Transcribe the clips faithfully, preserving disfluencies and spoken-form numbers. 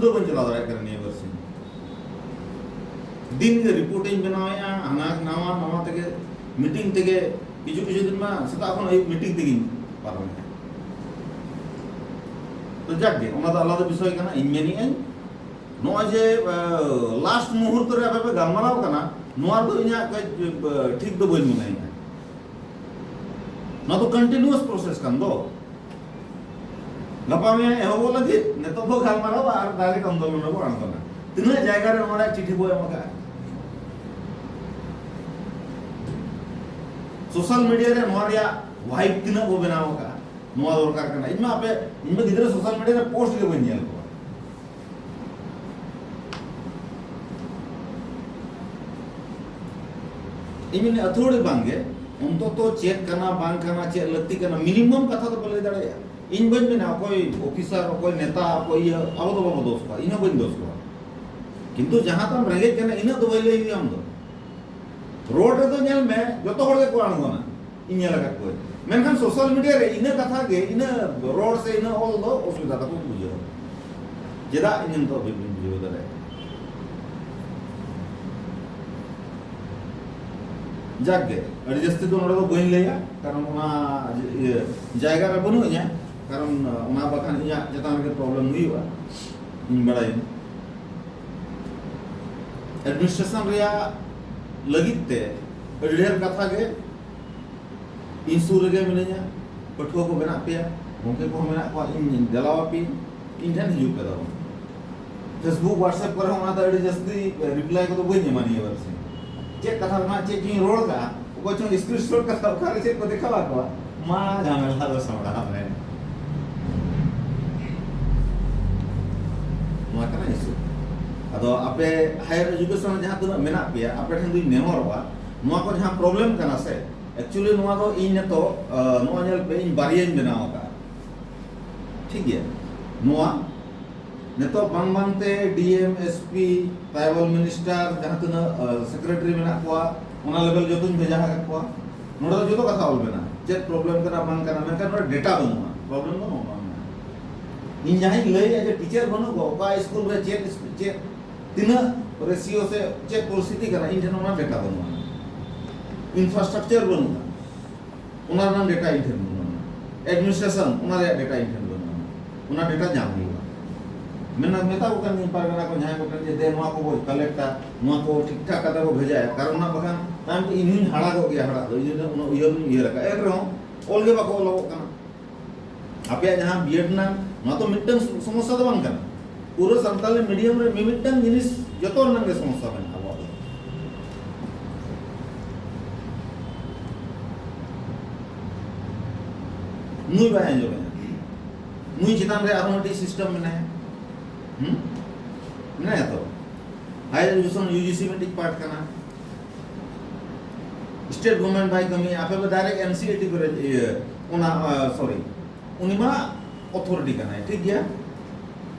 ᱫᱚ ᱵᱟᱹᱧ ᱪᱟᱞᱟᱣ ᱫᱟᱲᱮᱭᱟᱜ ᱠᱟᱱᱟ ᱱᱤᱭᱟᱹ ᱵᱟᱨ ᱥᱤᱧ᱾ ᱫᱤᱱ ᱜᱮ ᱨᱤᱯᱳᱨᱴ ᱤᱧ ᱵᱮᱱᱟᱣᱮᱫᱼᱟ, ᱦᱟᱱᱟ ᱱᱟᱣᱟ ᱱᱟᱣᱟ ᱛᱮᱜᱮ, ᱢᱤᱴᱤᱝ ᱛᱮᱜᱮ, ᱠᱤᱪᱷᱩ ᱠᱤᱪᱷᱩ ᱫᱤᱱ ᱢᱟ ᱥᱮᱛᱟᱜ ᱠᱷᱚᱱ ᱟᱹᱭᱩᱵ ᱢᱤᱴᱤᱝ ᱛᱮᱜᱮᱧ ᱯᱟᱨᱚᱢᱮᱫᱼᱟ᱾ ᱛᱚ ᱡᱟᱠ ᱜᱮ, ᱚᱱᱟ ᱫᱚ ᱟᱞᱟᱫᱟ ᱵᱤᱥᱚᱭ ᱠᱟᱱᱟ᱾ ᱤᱧ ᱢᱮᱱᱮᱫ ᱟᱹᱧ, ᱱᱚᱜᱼᱚᱭ ᱡᱮ ᱞᱟᱥᱴ ᱢᱩᱦᱩᱨᱛᱚ ᱨᱮ ᱟᱯᱮ ᱯᱮ ᱜᱟᱞᱢᱟᱨᱟᱣ ᱠᱟᱱᱟ, ᱱᱚᱣᱟ ᱫᱚ ᱤᱧᱟᱹᱜ ᱠᱟᱹᱡ ᱴᱷᱤᱠ ᱫᱚ ᱵᱟᱹᱧ ᱢᱚᱱᱮᱭᱮᱫᱼᱟ᱾ ᱱᱚᱣᱟ ᱫᱚ ᱠᱚᱱᱴᱤᱱᱤᱭᱩᱣᱟᱥ ᱯᱨᱚᱥᱮᱥ ᱠᱟᱱ ᱫᱚ᱾ ᱜᱟᱯᱟ ᱢᱮᱭᱟᱝ ᱮᱦᱚᱵᱚᱜ ᱞᱟᱹᱜᱤᱫ ᱱᱤᱛᱚᱜ ᱫᱚ ᱜᱟᱞᱢᱟᱨᱟᱣ ᱟᱨ ᱰᱟᱭᱨᱮᱠᱴ ᱟᱱᱫᱳᱞᱚᱱ ᱨᱮᱵᱚ ᱟᱬᱜᱚᱱᱟ᱾ ᱛᱤᱱᱟᱹᱜ ᱡᱟᱭᱜᱟ ᱨᱮ ᱱᱚᱣᱟ ᱨᱮᱭᱟᱜ ᱪᱤᱴᱷᱤ ᱵᱚ ᱮᱢ ᱟᱠᱟᱫᱼᱟ? ᱥᱳᱥᱟᱞ ᱢᱤᱰᱤᱭᱟ ᱨᱮ ᱱᱚᱣᱟ ᱨᱮᱭᱟᱜ ᱵᱷᱟᱭᱤᱵ ᱛᱤᱱᱟᱹᱜ ᱵᱚ ᱵᱮᱱᱟᱣ ᱟᱠᱟᱫᱼᱟ? ᱱᱚᱣᱟ ᱫᱚᱨᱠᱟᱨ ᱠᱟᱱᱟ᱾ ᱤᱧ ᱢᱟ ᱟᱯᱮ, ᱤᱧ ᱢᱟ ᱜᱤᱫᱽᱨᱟᱹ ᱥᱳᱥᱟᱞ ᱢᱤᱰᱤᱭᱟ ᱨᱮ ᱯᱳᱥᱴ ᱜᱮ ᱵᱟᱹᱧ ᱧᱮᱞ ᱠᱚᱣᱟ᱾ ᱤᱧ ᱢᱮᱱᱟ ᱟᱹᱛᱷᱟᱹᱲᱤ ᱵᱟᱝ ᱜᱮ, ᱚᱱᱛᱚᱛᱚ ᱪᱮᱫ ᱠᱟᱱᱟ ᱵᱟᱝ ᱠᱟᱱᱟ, ᱪᱮᱫ ᱞᱟᱹᱠᱛᱤ ᱠᱟᱱᱟ, ᱢᱤᱱᱤᱢᱟᱢ ᱠᱟᱛᱷᱟ ᱫᱚ ᱯᱮ ᱞᱟᱹᱭ ᱫᱟᱲᱮᱭᱟᱜᱼᱟ᱾ ᱤᱧ ᱵᱟᱹᱧ ᱢᱮᱱᱟ ᱚᱠᱚᱭ ᱚᱯᱷᱤᱥᱟᱨ, ᱚᱠᱚᱭ ᱱᱮᱛᱟ, ᱚᱠᱚᱭ ᱤᱭᱟᱹ, ᱟᱵᱚ ᱫᱚ ᱵᱟᱵᱚ ᱫᱳᱥ ᱠᱚᱣᱟ, ᱤᱧ ᱦᱚᱸ ᱵᱟᱹᱧ ᱫᱳᱥ ᱠᱚᱣᱟ᱾ ᱠᱤᱱᱛᱩ ᱡᱟᱦᱟᱸ ᱛᱟᱢ ᱨᱮᱸᱜᱮᱡ ᱠᱟᱱᱟ, ᱤᱱᱟᱹᱜ ᱫᱚ ᱵᱟᱹᱧ ᱞᱟᱹᱭ ᱦᱩᱭᱩᱜᱼᱟ ᱟᱢ ᱫᱚ᱾ ᱨᱳᱰ ᱨᱮᱫᱚ ᱧᱮᱞ ᱢᱮ, ᱡᱚᱛᱚ ᱦᱚᱲ ᱜᱮᱠᱚ ᱟᱬᱜᱚᱱᱟ, ᱤᱧ ᱧᱮᱞ ᱟᱠᱟᱫ ᱠᱚᱣᱟᱧ᱾ ᱢᱮᱱᱠᱷᱟᱱ ᱥᱳᱥᱟᱞ ᱢᱤᱰᱤᱭᱟ ᱨᱮ ᱤᱱᱟᱹ ᱠᱟᱛᱷᱟ ᱜᱮ, ᱤᱱᱟᱹ ᱨᱚᱲ ᱥᱮ ᱤᱱᱟᱹ ᱚᱞ ᱫᱚ ᱚᱥᱩᱵᱤᱫᱷᱟ ᱛᱟᱠᱚ ᱠᱚ ᱵᱩᱡᱷᱟᱹᱣᱟ᱾ ᱪᱮᱫᱟᱜ ᱤᱧ ᱱᱤᱛᱚᱜ ᱦᱟᱹᱵᱤᱡ ᱵᱟᱹᱧ ᱵᱩᱡᱷᱟᱹᱣ ᱫᱟᱲᱮᱭᱟᱜᱼᱟ᱾ ᱡᱟᱠ ᱜᱮ, ᱟᱹᱰᱤ ᱡᱟᱹᱥᱛᱤ ᱫᱚ ᱱᱚᱰᱮ ᱫᱚ ᱵᱟᱹᱧ ᱞᱟᱹᱭᱟ, ᱠᱟᱨᱚᱱ ᱚᱱᱟ ᱤᱭᱟᱹ ᱡᱟᱭᱜᱟ ᱨᱮ ᱵᱟᱹᱱᱩᱜ ᱤᱧᱟ, ᱠᱟᱨᱚᱱ ᱚᱱᱟ ᱵᱟᱠᱷᱟᱱ ᱤᱧᱟᱹᱜ ᱪᱮᱛᱟᱱ ᱨᱮᱜᱮ ᱯᱨᱚᱵᱞᱮᱢ ᱦᱩᱭᱩᱜᱼᱟ, ᱤᱧ ᱵᱟᱲᱟᱭᱟᱹᱧ᱾ ᱮᱰᱢᱤᱱᱤᱥᱴᱨᱮᱥᱚᱱ ᱨᱮᱭᱟᱜ ᱞᱟᱹᱜᱤᱫ ᱛᱮ ᱟᱹᱰᱤ ᱰᱷᱮᱨ ᱠᱟᱛᱷᱟ ᱜᱮ ᱤᱧ ᱥᱩᱨ ᱨᱮᱜᱮ ᱢᱤᱱᱟᱹᱧᱟ, ᱯᱟᱹᱴᱷᱩᱣᱟᱹ ᱠᱚ ᱢᱮᱱᱟᱜ ᱯᱮᱭᱟ, ᱜᱚᱢᱠᱮ ᱠᱚᱦᱚᱸ ᱢᱮᱱᱟᱜ ᱠᱚᱣᱟ, ᱤᱧ ᱫᱮᱞᱟᱣᱟᱯᱮᱭᱟᱹᱧ, ᱤᱧ ᱴᱷᱮᱱ ᱦᱤᱡᱩᱜ ᱯᱮ ᱛᱟᱵᱚᱱ᱾ Facebook, WhatsApp ᱠᱚᱨᱮ ᱦᱚᱸ ᱚᱱᱟ ᱫᱚ ᱟᱹᱰᱤ ᱡᱟᱹᱥᱛᱤ ᱨᱤᱯᱞᱟᱭ ᱠᱚᱫᱚ ᱵᱟᱹᱧ ᱮᱢᱟ ᱱᱤᱭᱟᱹ ᱵᱟᱨ ᱥᱤᱧ᱾ ᱪᱮᱫ ᱠᱟᱛᱷᱟ ᱨᱮᱱᱟᱜ ᱪᱮᱫ ᱪᱚᱧ ᱨᱚᱲ ᱠᱟᱜᱼᱟ, ᱚᱠᱚᱭ ᱪᱚᱝ ᱥᱠᱨᱤᱱᱥᱚᱴ ᱠᱟᱛᱮ ᱚᱠᱟᱨᱮ ᱪᱮᱫ ᱠᱚ ᱫᱮᱠᱷᱟᱣ ᱟᱠᱚᱣᱟ, ᱢᱟ ᱡᱷᱟᱢᱮᱞᱟ ᱫᱚ ᱥᱟᱢᱲᱟᱣ ᱢᱮ᱾ ᱱᱚᱣᱟ ᱠᱟᱱᱟ ᱤᱥᱩ᱾ ᱟᱫᱚ ᱟᱯᱮ ᱦᱟᱭᱟᱨ ᱮᱰᱩᱠᱮᱥᱚᱱ ᱡᱟᱦᱟᱸ ᱛᱤᱱᱟᱹᱜ ᱢᱮᱱᱟᱜ ᱯᱮᱭᱟ, ᱟᱯᱮ ᱴᱷᱮᱱ ᱫᱚᱧ ᱱᱮᱦᱚᱨᱚᱜᱼᱟ, ᱱᱚᱣᱟ ᱠᱚ ᱡᱟᱦᱟᱸ ᱯᱨᱚᱵᱞᱮᱢ ᱠᱟᱱᱟ ᱥᱮ, ᱮᱠᱪᱩᱭᱮᱞᱤ ᱱᱚᱣᱟ ᱫᱚ ᱤᱧ ᱱᱤᱛᱚᱜ, ᱟᱸ, ᱱᱚᱣᱟ ᱧᱮᱞ ᱯᱮ, ᱤᱧ ᱵᱟᱨᱭᱟᱧ ᱵᱮᱱᱟᱣ ᱟᱠᱟᱫᱼᱟ᱾ ᱴᱷᱤᱠ ᱜᱮᱭᱟ, ᱱᱚᱣᱟ ᱱᱤᱛᱚᱜ ᱵᱟᱝ ᱵᱟᱝᱛᱮ ᱰᱤ ᱮᱢ, ᱮᱥ ᱯᱤ, ᱴᱨᱟᱭᱵᱟᱞ ᱢᱤᱱᱤᱥᱴᱟᱨ, ᱡᱟᱦᱟᱸ ᱛᱤᱱᱟᱹᱜ, ᱟᱸ, ᱥᱮᱠᱨᱮᱴᱟᱨᱤ ᱢᱮᱱᱟᱜ ᱠᱚᱣᱟ, ᱚᱱᱟ ᱞᱮᱵᱮᱞ ᱡᱚᱛᱚᱧ ᱵᱷᱮᱡᱟ ᱟᱠᱟᱫ ᱠᱚᱣᱟ᱾ ᱱᱚᱰᱮ ᱫᱚ ᱡᱚᱛᱚ ᱠᱟᱛᱷᱟ ᱚᱞ ᱢᱮᱱᱟᱜᱼᱟ, ᱪᱮᱫ ᱯᱨᱚᱵᱞᱮᱢ ᱠᱟᱱᱟ ᱵᱟᱝ ᱠᱟᱱᱟ, ᱢᱮᱱᱠᱷᱟᱱ ᱱᱚᱰᱮ ᱰᱮᱴᱟ ᱵᱟᱹᱱᱩᱜᱼᱟ᱾ ᱯᱨᱚᱵᱞᱮᱢ ᱫᱚ ᱱᱚᱜᱼᱚ ᱱᱚᱣᱟ ᱢᱮᱱᱟᱜᱼᱟ᱾ ᱤᱧ ᱡᱟᱦᱟᱸᱧ ᱞᱟᱹᱭᱮᱫᱼᱟ ᱡᱮ ᱴᱤᱪᱟᱨ ᱵᱟᱹᱱᱩᱜ ᱠᱚᱣᱟ, ᱚᱠᱟ ᱥᱠᱩᱞ ᱨᱮ ᱪᱮᱫ ᱪᱮᱫ ᱛᱤᱱᱟᱹᱜ ᱨᱮᱥᱤᱭᱳ ᱥᱮ ᱪᱮᱫ ᱯᱚᱨᱤᱥᱛᱷᱤᱛᱤ ᱠᱟᱱᱟ, ᱤᱧ ᱴᱷᱮᱱ ᱚᱱᱟ ᱰᱮᱴᱟ ᱵᱟᱹᱱᱩᱜᱼᱟ, ᱤᱱᱯᱷᱨᱟᱥᱴᱨᱟᱠᱪᱟᱨ ᱵᱟᱹᱱᱩᱜᱼᱟ, ᱚᱱᱟ ᱨᱮᱱᱟᱜ ᱰᱮᱴᱟ ᱤᱧ ᱴᱷᱮᱱ ᱵᱟᱹᱱᱩᱜᱼᱟ, ᱮᱰᱢᱤᱱᱤᱥᱴᱨᱮᱥᱚᱱ ᱚᱱᱟ ᱨᱮᱭᱟᱜ ᱰᱮᱴᱟ ᱤᱧ ᱴᱷᱮᱱ ᱵᱟᱹᱱᱩᱜᱼᱟ, ᱚᱱᱟ ᱰᱮᱴᱟ ᱧᱟᱢ ᱦᱩᱭᱩᱜᱼᱟ᱾ ᱢᱮᱱᱟ ᱢᱮᱛᱟ ᱠᱚ ᱠᱟᱱ ᱜᱤᱭᱟᱹᱧ ᱯᱟᱨᱜᱟᱱᱟ ᱠᱚ ᱡᱟᱦᱟᱸᱭ ᱠᱚ ᱴᱷᱮᱱ ᱡᱮ ᱫᱮ ᱱᱚᱣᱟ ᱠᱚ ᱵᱚ ᱠᱟᱞᱮᱠᱴᱟ, ᱱᱚᱣᱟ ᱠᱚ ᱴᱷᱤᱠ ᱴᱷᱟᱠ ᱠᱟᱛᱮ ᱵᱚ ᱵᱷᱮᱡᱟᱭᱟ, ᱠᱟᱨᱚᱱ ᱚᱱᱟ ᱵᱟᱠᱷᱟᱱ ᱛᱟᱭᱚᱢ ᱛᱮ ᱤᱧ ᱦᱚᱸᱧ ᱦᱟᱲᱟᱜᱚᱜ ᱜᱮᱭᱟ, ᱦᱟᱲᱟᱜ ᱫᱚ ᱤᱧ ᱦᱚᱸ ᱩᱱᱟᱹᱜ ᱩᱭᱦᱟᱹᱨ ᱫᱚᱧ ᱩᱭᱦᱟᱹᱨ ᱟᱠᱟᱫᱼᱟ, ᱮᱱ ᱨᱮᱦᱚᱸ ᱚᱞ ᱜᱮ ᱵᱟᱠᱚ ᱚᱞᱚᱜᱚᱜ ᱠᱟᱱᱟ᱾ ᱟᱯᱮᱭᱟᱜ ᱡᱟᱦᱟᱸ ᱵᱤᱭᱮᱰ ᱨᱮᱱᱟᱜ, ᱱᱚᱣᱟ ᱛᱚ ᱢᱤᱫᱴᱟᱝ ᱥᱚᱢᱚᱥᱥᱟ ᱫᱚ ᱵᱟᱝ ᱠᱟᱱᱟ, ᱯᱩᱨᱟᱹ ᱥᱟᱱᱛᱟᱞᱤ ᱢᱤᱰᱤᱭᱟᱢ ᱨᱮ ᱢᱤᱢᱤᱫᱴᱟᱝ ᱡᱤᱱᱤᱥ ᱡᱚᱛᱚ ᱨᱮᱱᱟᱜ ᱜᱮ ᱥᱚᱢᱚᱥᱥᱟ ᱢᱮᱱᱟᱜᱼᱟ ᱟᱵᱚᱣᱟᱜ ᱫᱚ᱾ ᱱᱩᱭ ᱵᱟᱭ ᱟᱸᱡᱚᱢᱮᱫᱼᱟ, ᱱᱩᱭ ᱪᱮᱛᱟᱱ ᱨᱮ ᱟᱨᱦᱚᱸ ᱢᱤᱫᱴᱤᱡ ᱥᱤᱥᱴᱮᱢ ᱢᱮᱱᱟᱭᱟ, ᱦᱩᱸ? ᱢᱮᱱᱟᱭᱟ ᱛᱚ, ᱦᱟᱭᱟᱨ ᱮᱰᱩᱠᱮᱥᱚᱱ ᱤᱭᱩ ᱡᱤ ᱥᱤ ᱢᱤᱫᱴᱤᱡ ᱯᱟᱨᱴ ᱠᱟᱱᱟ, ᱥᱴᱮᱴ ᱜᱚᱵᱷᱚᱨᱱᱢᱮᱱᱴ ᱵᱟᱭ ᱠᱟᱹᱢᱤᱭᱟ, ᱟᱯᱮ ᱫᱚ ᱰᱟᱭᱨᱮᱠᱴ ᱮᱱ ᱥᱤ ᱤ ᱟᱨ ᱴᱤ ᱠᱚᱨᱮ, ᱤᱭᱟᱹ, ᱚᱱᱟ, ᱥᱚᱨᱤ, ᱩᱱᱤ ᱢᱟ ᱚᱛᱷᱚᱨᱤᱴᱤ ᱠᱟᱱᱟᱭ, ᱴᱷᱤᱠ ᱜᱮᱭᱟ,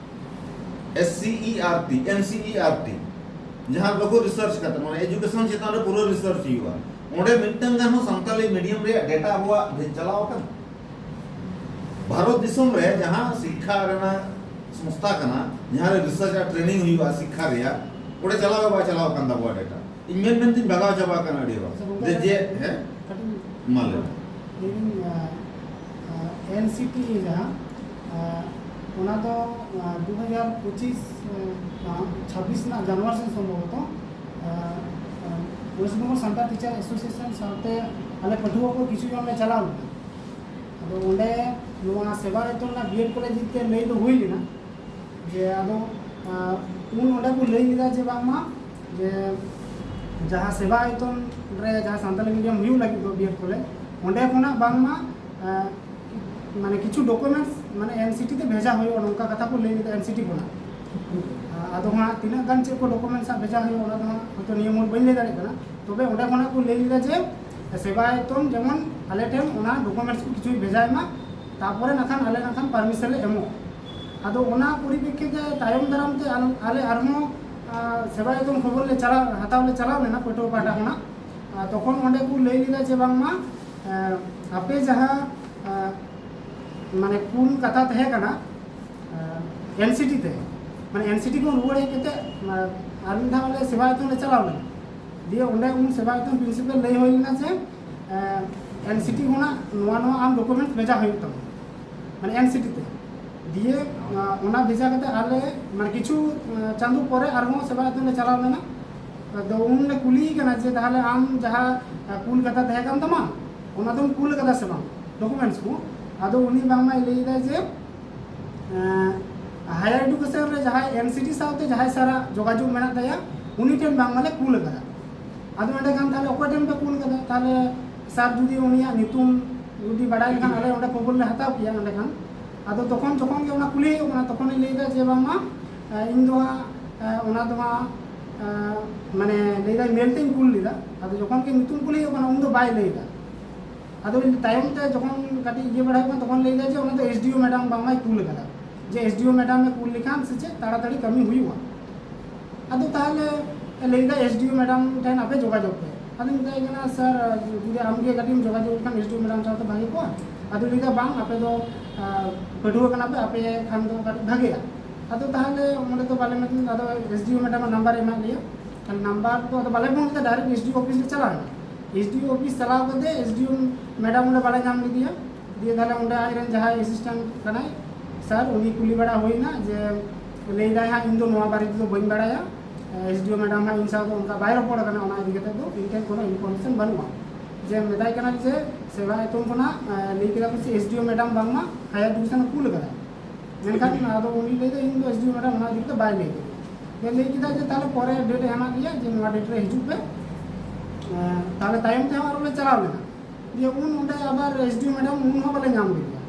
S C E R T, N C E R T, ᱡᱟᱦᱟᱸ ᱨᱮᱫᱚ ᱠᱚ ᱨᱤᱥᱟᱨᱪ ᱠᱟᱛᱮ, ᱢᱟᱱᱮ ᱮᱡᱩᱠᱮᱥᱚᱱ ᱪᱮᱛᱟᱱ ᱨᱮ ᱯᱩᱨᱟᱹ ᱨᱤᱥᱟᱨᱪ ᱦᱩᱭᱩᱜᱼᱟ, ᱚᱸᱰᱮ ᱢᱤᱫᱴᱟᱝ ᱜᱟᱱ ᱦᱚᱸ ᱥᱟᱱᱛᱟᱞᱤ ᱢᱤᱰᱤᱭᱟᱢ ᱨᱮᱭᱟᱜ ᱰᱮᱴᱟ ᱟᱵᱚᱣᱟᱜ ᱦᱮᱡ ᱪᱟᱞᱟᱣ ᱟᱠᱟᱱᱟ? ᱵᱷᱟᱨᱚᱛ ᱫᱤᱥᱚᱢ ᱨᱮ ᱡᱟᱦᱟᱸ ᱥᱤᱠᱠᱷᱟ ᱨᱮᱱᱟᱜ ᱥᱚᱝᱥᱛᱷᱟ ᱠᱟᱱᱟ, ᱡᱟᱦᱟᱸ ᱨᱮ ᱨᱤᱥᱟᱨᱪ ᱟᱨ ᱴᱨᱮᱱᱤᱝ ᱦᱩᱭᱩᱜᱼᱟ ᱥᱤᱠᱠᱷᱟ ᱨᱮᱭᱟᱜ, ᱚᱸᱰᱮ ᱪᱟᱞᱟᱣ ᱜᱮ ᱵᱟᱭ ᱪᱟᱞᱟᱣ ᱟᱠᱟᱱ ᱛᱟᱵᱚᱣᱟ ᱰᱮᱴᱟ᱾ ᱤᱧ ᱢᱮᱱ ᱢᱮᱱᱛᱤᱧ ᱵᱷᱟᱜᱟᱣ ᱪᱟᱵᱟ ᱟᱠᱟᱱᱟ ᱟᱹᱰᱤ ᱦᱚᱲ᱾ ᱟᱪᱪᱷᱟ, ᱜᱚᱝᱠᱮ, ᱡᱮ, ᱡᱮ, ᱦᱮᱸ? ᱠᱟᱹᱴᱤᱡ ᱢᱟ ᱞᱟᱹᱭ ᱢᱮ᱾ ᱞᱟᱹᱭᱫᱟᱹᱧ, ᱟᱸ, ᱟᱸ, ᱮᱱ ᱥᱤ ᱴᱤ ᱡᱟᱦᱟᱸ, ᱟᱸ, ᱚᱱᱟ ᱫᱚ, ᱟᱸ, ᱫᱩ ᱦᱟᱡᱟᱨ ᱯᱚᱸᱪᱤᱥ, ᱟᱸ, ᱪᱷᱟᱵᱵᱤᱥ ᱨᱮᱱᱟᱜ ᱡᱟᱱᱩᱣᱟᱨᱤ ᱥᱮᱫ ᱥᱚᱢᱵᱷᱚᱵᱚᱛᱚ, ᱟᱸ, ᱟᱸ, West Bengal Santal teacher association ᱥᱟᱶᱛᱮ ᱟᱞᱮ ᱯᱟᱹᱴᱷᱩᱣᱟᱹ ᱠᱚ ᱠᱤᱪᱷᱩ ᱡᱚᱱ ᱞᱮ ᱪᱟᱞᱟᱣ ᱞᱮᱱᱟ᱾ ᱟᱫᱚ ᱚᱸᱰᱮ ᱱᱚᱣᱟ ᱥᱮᱵᱟ ᱟᱭᱚᱛᱚᱱ ᱨᱮᱱᱟᱜ ᱵᱤᱭᱮᱰ ᱠᱚᱞᱮᱡᱽ ᱤᱫᱤ ᱛᱮ ᱞᱟᱹᱭ ᱫᱚ ᱦᱩᱭ ᱞᱮᱱᱟ᱾ ᱡᱮ ᱟᱫᱚ, ᱟᱸ, ᱩᱱ ᱚᱸᱰᱮ ᱠᱚ ᱞᱟᱹᱭ ᱞᱮᱫᱟ ᱡᱮ ᱵᱟᱝᱢᱟ ᱡᱮ ᱡᱟᱦᱟᱸ ᱥᱮᱵᱟ ᱟᱭᱚᱛᱚᱱ ᱨᱮ ᱡᱟᱦᱟᱸ ᱥᱟᱱᱛᱟᱞᱤ ᱢᱤᱰᱤᱭᱟᱢ ᱦᱩᱭᱩᱜ ᱞᱟᱹᱜᱤᱫ ᱫᱚ ᱵᱤᱭᱮᱰ ᱠᱚᱞᱮᱡᱽ, ᱚᱸᱰᱮ ᱠᱷᱚᱱᱟᱜ ᱵᱟᱝᱢᱟ, ᱟᱸ, ᱢᱟᱱᱮ ᱠᱤᱪᱷᱩ ᱰᱚᱠᱩᱢᱮᱱᱴᱥ ᱢᱟᱱᱮ ᱮᱱ ᱥᱤ ᱴᱤ ᱛᱮ ᱵᱷᱮᱡᱟ ᱦᱩᱭᱩᱜᱼᱟ, ᱱᱚᱝᱠᱟ ᱠᱟᱛᱷᱟ ᱠᱚ ᱞᱟᱹᱭ ᱞᱮᱫᱟ ᱮᱱ ᱥᱤ ᱴᱤ ᱠᱷᱚᱱᱟᱜ᱾ ᱟᱸ, ᱟᱫᱚ ᱦᱟᱸᱜ ᱛᱤᱱᱟᱹᱜ ᱜᱟᱱ ᱪᱮᱫ ᱠᱚ ᱰᱚᱠᱩᱢᱮᱱᱴᱥ ᱦᱟᱸᱜ ᱵᱷᱮᱡᱟ ᱦᱩᱭᱩᱜᱼᱟ, ᱚᱱᱟ ᱫᱚ ᱦᱟᱸᱜ ᱦᱚᱭᱛᱳ ᱱᱤᱭᱟᱹ ᱢᱩᱦᱩᱨ ᱵᱟᱹᱧ ᱞᱟᱹᱭ ᱫᱟᱲᱮᱭᱟᱜ ᱠᱟᱱᱟ᱾ ᱛᱚᱵᱮ ᱚᱸᱰᱮ ᱠᱷᱚᱱᱟᱜ ᱠᱚ ᱞᱟᱹᱭ ᱞᱮᱫᱟ ᱡᱮ ᱥᱮᱵᱟ ᱟᱭᱚᱛᱚᱱ ᱡᱮᱢᱚᱱ ᱟᱞᱮ ᱴᱷᱮᱱ ᱚᱱᱟ ᱰᱚᱠᱩᱢᱮᱱᱴᱥ ᱠᱚ ᱠᱤᱪᱷᱩᱭ ᱵᱷᱮᱡᱟᱭ ᱢᱟ, ᱛᱟᱨᱯᱚᱨᱮ ᱱᱟᱠᱷᱟᱱ ᱟᱞᱮ ᱱᱟᱠᱷᱟᱱ ᱯᱟᱨᱢᱤᱥᱚᱱ ᱞᱮ ᱮᱢᱚᱜᱼᱟ᱾ ᱟᱫᱚ ᱚᱱᱟ ᱯᱚᱨᱤᱯᱮᱠᱠᱷᱤᱛ ᱛᱮ ᱛᱟᱭᱚᱢ ᱫᱟᱨᱟᱢ ᱛᱮ ᱟᱞ-, ᱟᱞᱮ ᱟᱨᱦᱚᱸ, ᱟᱸ, ᱥᱮᱵᱟ ᱟᱭᱚᱛᱚᱱ ᱠᱷᱚᱵᱚᱨ ᱞᱮ ᱪᱟᱞᱟᱣ, ᱦᱟᱛᱟᱣ ᱞᱮ ᱪᱟᱞᱟᱣ ᱞᱮᱱᱟ ᱯᱟᱹᱴᱷᱩᱣᱟᱹ ᱯᱟᱦᱴᱟ ᱠᱷᱚᱱᱟᱜ᱾ ᱟᱨ ᱛᱚᱠᱷᱚᱱ ᱚᱸᱰᱮ ᱠᱚ ᱞᱟᱹᱭ ᱞᱮᱫᱟ ᱡᱮ ᱵᱟᱝᱢᱟ, ᱟᱸ, ᱟᱯᱮ ᱡᱟᱦᱟᱸ, ᱟᱸ, ᱢᱟᱱᱮ ᱠᱩᱞ ᱠᱟᱛᱷᱟ ᱛᱟᱦᱮᱸ ᱠᱟᱱᱟ, ᱮᱱᱥᱤᱴᱤ ᱛᱮ, ᱢᱟᱱᱮ ᱮᱱᱥᱤᱴᱤ ᱠᱷᱚᱱ ᱨᱩᱣᱟᱹᱲ ᱦᱮᱡ ᱠᱟᱛᱮ ᱟᱨ ᱢᱤᱫ ᱫᱷᱟᱣ ᱟᱞᱮ ᱥᱮᱵᱟᱭᱚᱛᱚᱱ ᱞᱮ ᱪᱟᱞᱟᱣ ᱞᱮᱱᱟ᱾ ᱫᱤᱭᱮ ᱚᱸᱰᱮ ᱩᱱ ᱥᱮᱵᱟᱭᱚᱛᱚᱱ ᱯᱨᱤᱱᱥᱤᱯᱟᱞ ᱞᱟᱹᱭ ᱦᱩᱭ ᱞᱮᱱᱟ ᱡᱮ ᱮᱱᱥᱤᱴᱤ ᱠᱷᱚᱱᱟᱜ ᱱᱚᱣᱟ ᱱᱚᱣᱟ ᱟᱢ ᱰᱚᱠᱩᱢᱮᱱᱴᱥ ᱵᱷᱮᱡᱟ ᱦᱩᱭᱩᱜ ᱛᱟᱢᱟ, ᱢᱟᱱᱮ ᱮᱱᱥᱤᱴᱤ ᱛᱮ᱾ ᱫᱤᱭᱮ ᱚᱱᱟ ᱵᱷᱮᱡᱟ ᱠᱟᱛᱮ ᱟᱞᱮ ᱢᱟᱱᱮ ᱠᱤᱪᱷᱩ ᱪᱟᱸᱫᱳ ᱯᱚᱨᱮ ᱟᱨᱦᱚᱸ ᱥᱮᱵᱟᱭᱚᱛᱚᱱ ᱞᱮ ᱪᱟᱞᱟᱣ ᱞᱮᱱᱟ᱾ ᱟᱫᱚ ᱩᱱ ᱞᱮ ᱠᱩᱞᱤᱭᱮ ᱠᱟᱱᱟ ᱡᱮ ᱛᱟᱦᱚᱞᱮ ᱟᱢ ᱡᱟᱦᱟᱸ ᱠᱩᱞ ᱠᱟᱛᱷᱟ ᱛᱟᱦᱮᱸ ᱠᱟᱱ ᱛᱟᱢᱟ, ᱚᱱᱟ ᱫᱚᱢ ᱠᱩᱞ ᱠᱟᱫᱟ ᱥᱮ ᱵᱟᱝ ᱰᱚᱠᱩᱢᱮᱱᱴᱥ ᱠᱚ? ᱟᱫᱚ ᱩᱱᱤ ᱵᱟᱝᱢᱟᱭ ᱞᱟᱹᱭ ᱮᱫᱟ ᱡᱮ ᱦᱟᱭᱟᱨ ᱮᱰᱩᱠᱮᱥᱚᱱ ᱨᱮ ᱡᱟᱦᱟᱸᱭ ᱮᱱᱥᱤᱴᱤ ᱥᱟᱶᱛᱮ ᱡᱟᱦᱟᱸᱭ ᱥᱟᱨᱟᱜ ᱡᱳᱜᱟᱡᱳᱜᱽ ᱢᱮᱱᱟᱜ ᱛᱟᱭᱟ, ᱩᱱᱤ ᱴᱷᱮᱱ ᱵᱟᱝ ᱢᱟᱞᱮ ᱠᱩᱞ ᱟᱠᱟᱫᱟ᱾ ᱟᱫᱚ ᱮᱸᱰᱮᱠᱷᱟᱱ ᱛᱟᱦᱚᱞᱮ ᱚᱠᱚᱭ ᱴᱷᱮᱱ ᱯᱮ ᱠᱩᱞ ᱟᱠᱟᱫᱟ? ᱛᱟᱦᱚᱞᱮ ᱥᱟᱨ ᱡᱩᱫᱤ ᱩᱱᱤᱭᱟᱜ ᱧᱩᱛᱩᱢ ᱡᱩᱫᱤ ᱵᱟᱲᱟᱭ ᱞᱮᱠᱷᱟᱱ ᱟᱞᱮ ᱚᱸᱰᱮ ᱠᱷᱚᱵᱚᱨ ᱞᱮ ᱦᱟᱛᱟᱣ ᱠᱮᱭᱟ᱾ ᱮᱸᱰᱮᱠᱷᱟᱱ ᱟᱫᱚ ᱛᱚᱠᱷᱚᱱ ᱡᱚᱠᱷᱚᱱ ᱜᱮ ᱚᱱᱟ ᱠᱩᱞᱤ ᱦᱩᱭᱩᱜ ᱠᱟᱱᱟ, ᱛᱚᱠᱷᱚᱱᱮ ᱞᱟᱹᱭ ᱮᱫᱟ ᱡᱮ ᱵᱟᱝᱢᱟ ᱤᱧ ᱫᱚ ᱦᱟᱸᱜ ᱚᱱᱟ ᱫᱚ ᱦᱟᱸᱜ ᱢᱟᱱᱮ ᱞᱟᱹᱭ ᱮᱫᱟᱭ ᱢᱮᱞ ᱛᱮᱧ ᱠᱩᱞ ᱞᱮᱫᱟ᱾ ᱟᱫᱚ ᱡᱚᱠᱷᱚᱱ ᱜᱮ ᱧᱩᱛᱩᱢ ᱠᱩᱞᱤ ᱦᱩᱭᱩᱜ ᱠᱟᱱᱟ ᱩᱱ ᱫᱚ ᱵᱟᱭ ᱞᱟᱹᱭ ᱮᱫᱟ᱾ ᱟᱫᱚ ᱛᱟᱭᱚᱢ ᱛᱮ ᱡᱚᱠᱷᱚᱱ ᱠᱟᱹᱴᱤᱡ ᱤᱭᱟᱹ ᱵᱟᱲᱟ ᱦᱩᱭᱩᱜ ᱠᱟᱱᱟ, ᱛᱚᱠᱷᱚᱱ ᱞᱟᱹᱭ ᱮᱫᱟ ᱡᱮ ᱚᱱᱟ ᱫᱚ ᱮᱥᱰᱤᱳ ᱢᱮᱰᱟᱢ ᱵᱟᱝᱢᱟᱭ ᱠᱩᱞ ᱟᱠᱟᱫᱟ, ᱡᱮ ᱮᱥᱰᱤᱳ ᱢᱮᱰᱟᱢ ᱮ ᱠᱩᱞ ᱞᱮᱠᱷᱟᱱ ᱥᱮ ᱪᱮᱫ ᱛᱟᱲᱟᱛᱟᱲᱤ ᱠᱟᱹᱢᱤ ᱦᱩᱭᱩᱜᱼᱟ᱾ ᱟᱫᱚ ᱛᱟᱦᱚᱞᱮ ᱞᱟᱹᱭ ᱮᱫᱟ ᱮᱥᱰᱤᱳ ᱢᱮᱰᱟᱢ ᱴᱷᱮᱱ ᱟᱯᱮ ᱡᱳᱜᱟᱡᱳᱜᱽ ᱯᱮ᱾ ᱟᱫᱚᱧ ᱢᱮᱛᱟᱭ ᱠᱟᱱᱟ, ᱥᱟᱨ, ᱡᱩᱫᱤ ᱟᱢ ᱜᱮ ᱠᱟᱹᱴᱤᱡ ᱮᱢ ᱡᱳᱜᱟᱡᱳᱜᱽ ᱞᱮᱠᱷᱟᱱ ᱮᱥᱰᱤᱳ ᱢᱮᱰᱟᱢ ᱥᱟᱶᱛᱮ ᱵᱷᱟᱜᱮ ᱠᱚᱜᱼᱟ᱾ ᱟᱫᱚ ᱞᱟᱹᱭ ᱮᱫᱟ ᱵᱟᱝ, ᱟᱯᱮ ᱫᱚ ᱯᱟᱹᱴᱷᱩᱣᱟᱹ ᱠᱟᱱᱟ ᱯᱮ, ᱟᱯᱮ ᱠᱷᱟᱱ ᱫᱚ ᱠᱟᱹᱴᱤᱡ ᱵᱷᱟᱜᱮᱜᱼᱟ᱾ ᱟᱫᱚ ᱛᱟᱦᱚᱞᱮ ᱚᱸᱰᱮ ᱫᱚ ᱵᱟᱞᱮ ᱢᱮᱛᱟ, ᱟᱫᱚ ᱮᱥᱰᱤᱳ ᱢᱮᱰᱟᱢ ᱱᱟᱢᱵᱟᱨ ᱮ ᱮᱢᱟᱫ ᱞᱮᱭᱟ᱾ ᱛᱟᱦᱚᱞᱮ ᱱᱟᱢᱵᱟᱨ ᱫᱚ ᱟᱫᱚ ᱵᱟᱞᱮ ᱯᱷᱳᱱ ᱠᱮᱫᱟ, ᱰᱟᱭᱨᱮᱠᱴ ᱮᱥᱰᱤᱳ ᱚᱯᱷᱤᱥ ᱞᱮ ᱪᱟᱞᱟᱣ ᱮᱱᱟ᱾ ᱮᱥᱰᱤᱳ ᱚᱯᱷᱤᱥ ᱪᱟᱞᱟᱣ ᱠᱟᱛᱮ ᱮᱥᱰᱤᱳ ᱢᱮᱰᱟᱢ ᱚᱸᱰᱮ ᱵᱟᱞᱮ ᱧᱟᱢ ᱞᱮᱫᱮᱭᱟ᱾ ᱫᱤᱭᱮ ᱛᱟᱦᱚᱞᱮ ᱚᱸᱰᱮ ᱟᱡᱨᱮᱱ ᱡᱟᱦᱟᱸᱭ ᱮᱥᱤᱥᱴᱮᱱᱴ ᱠᱟᱱᱟᱭ ᱥᱟᱨ, ᱩᱱᱤ ᱠᱩᱞᱤ ᱵᱟᱲᱟ ᱦᱩᱭᱱᱟ ᱡᱮ ᱞᱟᱹᱭ ᱫᱟᱭ ᱦᱟᱸᱜ ᱤᱧ ᱫᱚ ᱱᱚᱣᱟ ᱵᱟᱨᱮ ᱛᱮᱫᱚ ᱵᱟᱹᱧ ᱵᱟᱲᱟᱭᱟ, ᱮᱥᱰᱤᱳ ᱢᱮᱰᱟᱢ ᱦᱟᱸᱜ ᱤᱧ ᱥᱟᱶ ᱫᱚ ᱚᱱᱠᱟ ᱵᱟᱭ ᱨᱚᱯᱚᱲ ᱠᱟᱱᱟ, ᱚᱱᱟ ᱤᱫᱤ ᱠᱟᱛᱮ ᱫᱚ ᱤᱧ ᱴᱷᱮᱱ ᱠᱳᱱᱳ ᱤᱱᱯᱷᱚᱨᱢᱮᱥᱚᱱ ᱵᱟᱹᱱᱩᱜᱼᱟ᱾ ᱡᱮ ᱢᱮᱛᱟᱭ ᱠᱟᱱᱟ ᱡᱮ ᱥᱮᱵᱟᱭᱚᱛᱚᱱ ᱠᱷᱚᱱᱟᱜ ᱞᱟᱹᱭ ᱠᱮᱫᱟ ᱠᱚ ᱥᱮ ᱮᱥᱰᱤᱳ ᱢᱮᱰᱟᱢ ᱵᱟᱝᱢᱟ ᱦᱟᱭᱟᱨ ᱮᱰᱩᱠᱮᱥᱚᱱ ᱮ ᱠᱩᱞ ᱠᱟᱫᱟ᱾ ᱢᱮᱱᱠᱷᱟᱱ ᱟᱫᱚ ᱩᱱᱤ ᱞᱟᱹᱭ ᱫᱟ ᱤᱧ ᱫᱚ ᱮᱥᱰᱤᱳ ᱢᱮᱰᱟᱢ ᱚᱱᱟ ᱤᱫᱤ ᱠᱟᱛᱮ ᱵᱟᱭ ᱞᱟᱹᱭ ᱠᱮᱫᱟ᱾ ᱞᱟᱹᱭ ᱠᱮᱫᱟ ᱡᱮ ᱛᱟᱦᱚᱞᱮ ᱯᱚᱨᱮ ᱰᱮᱴ ᱮ ᱮᱢᱟᱫ ᱞᱮᱭᱟ ᱡᱮ ᱱᱚᱣᱟ ᱰᱮᱴ ᱨᱮ ᱦᱤᱡᱩᱜ ᱯᱮ᱾ ᱛᱟᱦᱚᱞᱮ ᱛᱟᱭᱚᱢ ᱛᱮᱦᱚᱸ ᱟᱨᱚ ᱞᱮ ᱪᱟᱞᱟᱣ ᱞᱮᱱᱟ᱾ ᱫᱤᱭᱮ ᱩᱱ ᱚᱸᱰᱮ ᱟᱵᱟᱨ ᱮᱥᱰᱤᱳ ᱢᱮᱰᱟᱢ ᱩᱱ ᱦᱚᱸ ᱵᱟᱞᱮ ᱧᱟᱢ ᱞᱮᱫᱮᱭᱟ᱾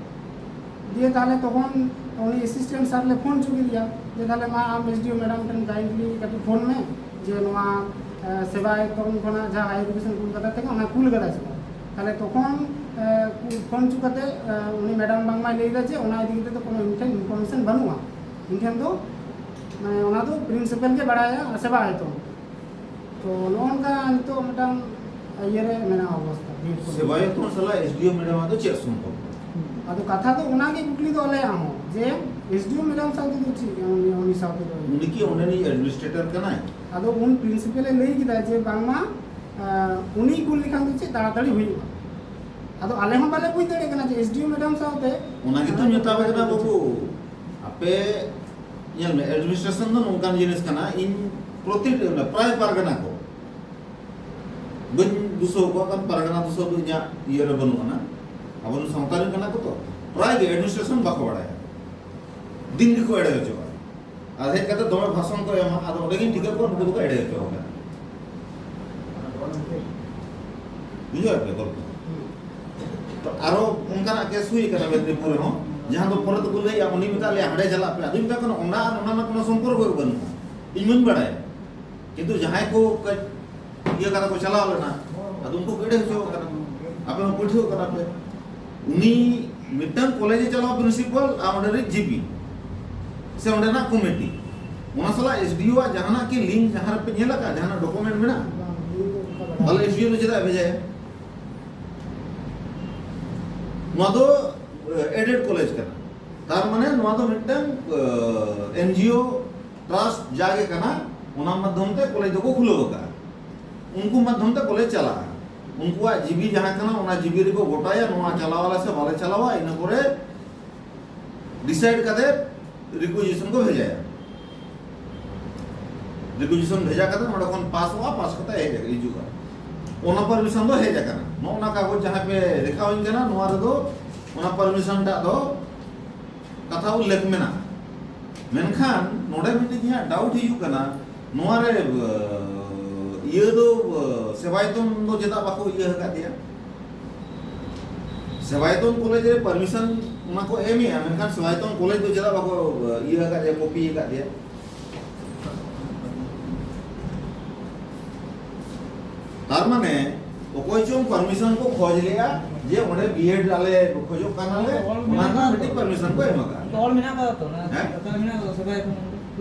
ᱫᱤᱭᱮ ᱛᱟᱦᱚᱞᱮ ᱛᱚᱠᱷᱚᱱ ᱩᱱᱤ ᱮᱥᱤᱥᱴᱮᱱᱴ ᱥᱟᱨ ᱞᱮ ᱯᱷᱳᱱ ᱦᱚᱪᱚ ᱠᱮᱫᱮᱭᱟ ᱡᱮ ᱛᱟᱦᱚᱞᱮ ᱢᱟ ᱟᱢ ᱮᱥᱰᱤᱳ ᱢᱮᱰᱟᱢ ᱴᱷᱮᱱ ᱠᱟᱭᱤᱱᱰᱞᱤ ᱠᱟᱹᱴᱤᱡ ᱯᱷᱳᱱ ᱢᱮ ᱡᱮ ᱱᱚᱣᱟ ᱥᱮᱵᱟᱭᱚᱛᱚᱱ ᱠᱷᱚᱱᱟᱜ ᱡᱟᱦᱟᱸ ᱦᱟᱭᱟᱨ ᱮᱰᱩᱠᱮᱥᱚᱱ ᱠᱩᱞ ᱠᱟᱛᱷᱟ ᱛᱟᱦᱮᱸ ᱠᱟᱱᱟ ᱚᱱᱟ ᱠᱩᱞ ᱠᱟᱫᱟ ᱥᱮ ᱵᱟᱝ᱾ ᱛᱟᱦᱚᱞᱮ ᱛᱚᱠᱷᱚᱱ ᱯᱷᱳᱱ ᱦᱚᱪᱚ ᱠᱟᱛᱮ ᱩᱱᱤ ᱢᱮᱰᱟᱢ ᱵᱟᱝᱢᱟᱭ ᱞᱟᱹᱭ ᱮᱫᱟ ᱡᱮ ᱚᱱᱟ ᱤᱫᱤ ᱠᱟᱛᱮ ᱫᱚ ᱠᱳᱱᱳ ᱤᱧ ᱴᱷᱮᱱ ᱤᱱᱯᱷᱚᱨᱢᱮᱥᱚᱱ ᱵᱟᱹᱱᱩᱜᱼᱟ, ᱤᱧ ᱴᱷᱮᱱ ᱫᱚ ᱢᱟᱱᱮ ᱚᱱᱟ ᱫᱚ ᱯᱨᱤᱱᱥᱤᱯᱟᱞ ᱜᱮ ᱵᱟᱲᱟᱭᱟ ᱥᱮᱵᱟᱭᱚᱛᱚᱱ᱾ ᱛᱚ ᱱᱚᱜᱼᱚ ᱱᱚᱝᱠᱟ ᱱᱤᱛᱚᱜ ᱢᱤᱫᱴᱟᱝ ᱤᱭᱟᱹ ᱨᱮ ᱢᱮᱱᱟᱜᱼᱟ ᱚᱵᱚᱥᱛᱟ ᱵᱤᱨᱵᱷᱩᱢ᱾ ᱥᱮᱵᱟᱭᱚᱛᱚᱱ ᱥᱟᱞᱟᱜ ᱮᱥᱰᱤᱳ ᱢᱮᱰᱟᱢ ᱟᱜ ᱫᱚ ᱪᱮᱫ ᱥᱚᱢᱯᱚᱨᱠᱚ? ᱟᱫᱚ ᱠᱟᱛᱷᱟ ᱫᱚ ᱚᱱᱟᱜᱮ ᱠᱩᱠᱞᱤ ᱫᱚ ᱟᱞᱮᱭᱟᱜ ᱦᱚᱸ, ᱡᱮ ᱮᱥ ᱰᱤ ᱳ ᱢᱮᱰᱟᱢ ᱥᱟᱶ ᱛᱮᱫᱚ ᱪᱮᱫ ᱩᱱᱤ, ᱩᱱᱤ ᱥᱟᱶ ᱛᱮᱫᱚ? ᱩᱱᱤ ᱠᱤ ᱚᱸᱰᱮᱱᱤᱡ ᱮᱰᱢᱤᱱᱤᱥᱴᱨᱮᱴᱚᱨ ᱠᱟᱱᱟᱭ? ᱟᱫᱚ ᱩᱱ ᱯᱨᱤᱱᱥᱤᱯᱟᱞ ᱮ ᱞᱟᱹᱭ ᱠᱮᱫᱟ ᱡᱮ ᱵᱟᱝᱢᱟ, ᱟᱸ, ᱩᱱᱤ ᱠᱩᱞ ᱞᱮᱠᱷᱟᱱ ᱫᱚ ᱪᱮᱫ ᱛᱟᱲᱟᱛᱟᱲᱤ ᱦᱩᱭᱩᱜᱼᱟ᱾ ᱟᱫᱚ ᱟᱞᱮ ᱦᱚᱸ ᱵᱟᱞᱮ ᱵᱩᱡᱽ ᱫᱟᱲᱮᱭᱟᱜ ᱠᱟᱱᱟ ᱡᱮ ᱮᱥ ᱰᱤ ᱳ ᱢᱮᱰᱟᱢ ᱥᱟᱶᱛᱮ ᱚᱱᱟ ᱜᱮᱛᱚ ᱢᱮᱛᱟ ᱯᱮ ᱠᱟᱱᱟ ᱵᱟᱹᱵᱩ᱾ ᱟᱯᱮ ᱧᱮᱞ ᱢᱮ, ᱮᱰᱢᱤᱱᱤᱥᱴᱨᱮᱥᱚᱱ ᱫᱚ ᱱᱚᱝᱠᱟᱱ ᱡᱤᱱᱤᱥ ᱠᱟᱱᱟ, ᱤᱧ ᱯᱨᱚᱛᱤ, ᱯᱨᱟᱭ ᱯᱟᱨᱜᱟᱱᱟ ᱠᱚ, ᱵᱟᱹᱧ ᱫᱩᱥᱟᱹᱣ ᱠᱚᱣᱟ, ᱠᱟᱨᱚᱱ ᱯᱟᱨᱜᱟᱱᱟ ᱫᱩᱥᱟᱹᱣ ᱫᱚ ᱤᱧᱟᱹᱜ ᱤᱭᱟᱹ ᱨᱮ ᱵᱟᱹᱱᱩᱜ ᱟᱱᱟ᱾ ᱟᱵᱚ ᱫᱚ ᱥᱟᱶᱛᱟ ᱨᱮᱱ ᱠᱟᱱᱟ ᱠᱚ ᱛᱚ, ᱯᱨᱟᱭ ᱜᱮ ᱮᱰᱢᱤᱱᱤᱥᱴᱨᱮᱥᱚᱱ ᱵᱟᱠᱚ ᱵᱟᱲᱟᱭᱟ, ᱫᱤᱱ ᱜᱮᱠᱚ ᱮᱲᱮ ᱦᱚᱪᱚᱜᱼᱟ᱾ ᱟᱨ ᱦᱮᱡ ᱠᱟᱛᱮ ᱫᱚᱢᱮ ᱵᱷᱟᱥᱚᱱ ᱠᱚ ᱮᱢᱟ, ᱟᱫᱚ ᱚᱸᱰᱮ ᱜᱤᱧ ᱴᱷᱤᱠᱟᱹ ᱠᱚᱣᱟ ᱱᱩᱠᱩ ᱫᱚᱠᱚ ᱮᱲᱮ ᱦᱚᱪᱚ ᱟᱠᱟᱱᱟ᱾ ᱵᱩᱡᱷᱟᱹᱣ ᱯᱮ ᱜᱚᱞᱯᱚ᱾ ᱛᱚ ᱟᱨᱚ ᱚᱱᱠᱟᱱᱟᱜ ᱠᱮᱥ ᱦᱩᱭ ᱟᱠᱟᱱᱟ ᱢᱮᱫᱽᱱᱤᱯᱩᱨ ᱨᱮᱦᱚᱸ, ᱡᱟᱦᱟᱸ ᱫᱚ ᱯᱚᱨᱮ ᱛᱮᱠᱚ ᱞᱟᱹᱭᱟ ᱩᱱᱤ ᱢᱮᱛᱟᱫ ᱞᱮᱭᱟ ᱦᱟᱸᱰᱮ ᱪᱟᱞᱟᱜ ᱯᱮ᱾ ᱟᱫᱚᱧ ᱢᱮᱛᱟ ᱠᱚ ᱠᱟᱱᱟ ᱚᱱᱟ ᱟᱨ ᱚᱱᱟ ᱨᱮᱱᱟᱜ ᱠᱳᱱᱳ ᱥᱚᱢᱯᱚᱨᱠᱚ ᱜᱮ ᱵᱟᱹᱱᱩᱜᱼᱟ, ᱤᱧ ᱵᱟᱹᱧ ᱵᱟᱲᱟᱭᱟ᱾ ᱠᱤᱱᱛᱩ ᱡᱟᱦᱟᱸᱭ ᱠᱚ ᱠᱟᱹᱡ ᱤᱭᱟᱹ ᱠᱟᱛᱮ ᱠᱚ ᱪᱟᱞᱟᱣ ᱞᱮᱱᱟ, ᱟᱫᱚ ᱩᱱᱠᱩ ᱠᱚ ᱮᱲᱮ ᱦᱚᱪᱚ ᱠᱟᱱᱟ, ᱟᱯᱮ ᱦᱚᱸ ᱯᱟᱹᱴᱷᱩᱣᱟᱹ ᱠᱟᱱᱟ ᱯᱮ᱾ ᱩᱱᱤ ᱢᱤᱫᱴᱟᱝ ᱠᱚᱞᱮᱡᱽ ᱮ ᱪᱟᱞᱟᱣ ᱯᱨᱤᱱᱥᱤᱯᱟᱞ ᱟᱨ ᱚᱸᱰᱮ ᱨᱤᱱ ᱡᱤ ᱯᱤ ᱥᱮ ᱚᱸᱰᱮᱱᱟᱜ ᱠᱚᱢᱤᱴᱤ, ᱚᱱᱟ ᱥᱟᱞᱟᱜ ᱮᱥ ᱰᱤ ᱳ ᱟᱜ ᱡᱟᱦᱟᱱᱟᱜ ᱠᱤ ᱞᱤᱝᱠ ᱡᱟᱦᱟᱸ ᱨᱮᱯᱮ ᱧᱮᱞ ᱟᱠᱟᱫ, ᱡᱟᱦᱟᱱᱟᱜ ᱰᱚᱠᱩᱢᱮᱱᱴ ᱢᱮᱱᱟᱜᱼᱟ? ᱛᱟᱦᱞᱮ ᱮᱥ ᱰᱤ ᱳ ᱫᱚ ᱪᱮᱫᱟᱜ ᱮ ᱵᱷᱮᱡᱟᱭᱟ? ᱱᱚᱣᱟ ᱫᱚ ᱮᱰᱮᱰ ᱠᱚᱞᱮᱡᱽ ᱠᱟᱱᱟ, ᱛᱟᱨ ᱢᱟᱱᱮ ᱱᱚᱣᱟ ᱫᱚ ᱢᱤᱫᱴᱟᱝ ᱮᱱ ᱡᱤ ᱳ ᱴᱨᱟᱥᱴ ᱡᱟᱜᱮ ᱠᱟᱱᱟ, ᱚᱱᱟ ᱢᱟᱫᱽᱫᱷᱚᱢ ᱛᱮ ᱠᱚᱞᱮᱡᱽ ᱫᱚᱠᱚ ᱠᱷᱩᱞᱟᱹᱣ ᱟᱠᱟᱫᱼᱟ᱾ ᱩᱱᱠᱩ ᱢᱟᱫᱽᱫᱷᱚᱢ ᱛᱮ ᱠᱚᱞᱮᱡᱽ ᱪᱟᱞᱟᱜᱼᱟ᱾ ᱩᱱᱠᱩᱣᱟᱜ ᱡᱤ ᱵᱤ ᱡᱟᱦᱟᱸ ᱠᱟᱱᱟ, ᱚᱱᱟ ᱡᱤ ᱵᱤ ᱨᱮᱠᱚ ᱜᱚᱴᱟᱭᱟ, ᱱᱚᱣᱟ ᱪᱟᱞᱟᱣ ᱟᱞᱮ ᱥᱮ ᱵᱟᱞᱮ ᱪᱟᱞᱟᱣᱟ, ᱤᱱᱟᱹ ᱯᱚᱨᱮ ᱰᱤᱥᱟᱭᱤᱰ ᱠᱟᱛᱮ ᱨᱤᱠᱩᱭᱤᱡᱤᱥᱚᱱ ᱠᱚ ᱵᱷᱮᱡᱟᱭᱟ᱾ ᱨᱤᱠᱩᱭᱤᱡᱤᱥᱚᱱ ᱵᱷᱮᱡᱟ ᱠᱟᱛᱮ ᱱᱚᱸᱰᱮ ᱠᱷᱚᱱ ᱯᱟᱥᱚᱜᱼᱟ, ᱯᱟᱥ ᱠᱟᱛᱮ ᱦᱮᱡ ᱦᱤᱡᱩᱜᱼᱟ᱾ ᱚᱱᱟ ᱯᱟᱨᱢᱤᱥᱚᱱ ᱫᱚ ᱦᱮᱡ ᱟᱠᱟᱱᱟ᱾ ᱱᱚᱜᱼᱚ ᱱᱟ ᱠᱟᱜᱚᱡᱽ ᱡᱟᱦᱟᱸ ᱯᱮ ᱫᱮᱠᱷᱟᱣᱟᱹᱧ ᱠᱟᱱᱟ, ᱱᱚᱣᱟ ᱨᱮᱫᱚ ᱚᱱᱟ ᱯᱟᱨᱢᱤᱥᱚᱱ ᱴᱟᱜ ᱫᱚ ᱠᱟᱛᱷᱟ ᱩᱞᱞᱮᱠᱷ ᱢᱮᱱᱟᱜᱼᱟ᱾ ᱢᱮᱱᱠᱷᱟᱱ ᱱᱚᱰᱮ ᱢᱤᱫᱴᱤᱡ ᱤᱧᱟᱹᱜ ᱰᱟᱣᱩᱴ ᱦᱤᱡᱩᱜ ᱠᱟᱱᱟ, ᱱᱚᱣᱟ ᱨᱮ, ᱤᱭᱟᱹ ᱫᱚ, ᱥᱮᱵᱟᱭᱚᱛᱚᱱ ᱫᱚ ᱪᱮᱫᱟᱜ ᱵᱟᱠᱚ ᱤᱭᱟᱹ ᱟᱠᱟᱫ ᱮᱭᱟ? ᱥᱮᱵᱟᱭᱚᱛᱚᱱ ᱠᱚᱞᱮᱡᱽ ᱨᱮ ᱯᱟᱨᱢᱤᱥᱚᱱ ᱚᱱᱟ ᱠᱚ ᱮᱢᱮᱜᱼᱟ, ᱢᱮᱱᱠᱷᱟᱱ ᱥᱮᱵᱟᱭᱚᱛᱚᱱ ᱠᱚᱞᱮᱡᱽ ᱫᱚ ᱪᱮᱫᱟᱜ ᱵᱟᱠᱚ ᱤᱭᱟᱹ ᱟᱠᱟᱫ ᱮᱭᱟ, ᱠᱚᱯᱤ ᱟᱠᱟᱫ ᱮᱭᱟ? ᱛᱟᱨ ᱢᱟᱱᱮ ᱚᱠᱚᱭ ᱪᱚᱝ ᱯᱟᱨᱢᱤᱥᱚᱱ ᱠᱚ ᱠᱷᱚᱡᱽ ᱞᱮᱜᱼᱟ ᱡᱮ ᱚᱸᱰᱮ ᱵᱤ ᱮᱰ ᱟᱞᱮ ᱠᱷᱚᱡᱚᱜ ᱠᱟᱱᱟᱞᱮ, ᱚᱞ ᱚᱱᱟ ᱢᱮᱱᱟᱜ ᱨᱮᱱᱟᱜ ᱠᱟᱫᱟ ᱢᱤᱫᱴᱤᱡ ᱛᱚ᱾ ᱯᱟᱨᱢᱤᱥᱚᱱ ᱠᱚ ᱮᱢ ᱟᱠᱟᱫᱼᱟ᱾ ᱚᱞ ᱢᱮᱱᱟᱜ ᱠᱟᱫᱟ ᱛᱚ, ᱚᱱᱟ ᱦᱮᱸ? ᱠᱟᱛᱷᱟ ᱢᱮᱱᱟᱜ ᱠᱟᱫᱟ, ᱥᱮᱵᱟᱭᱚᱛᱚᱱ᱾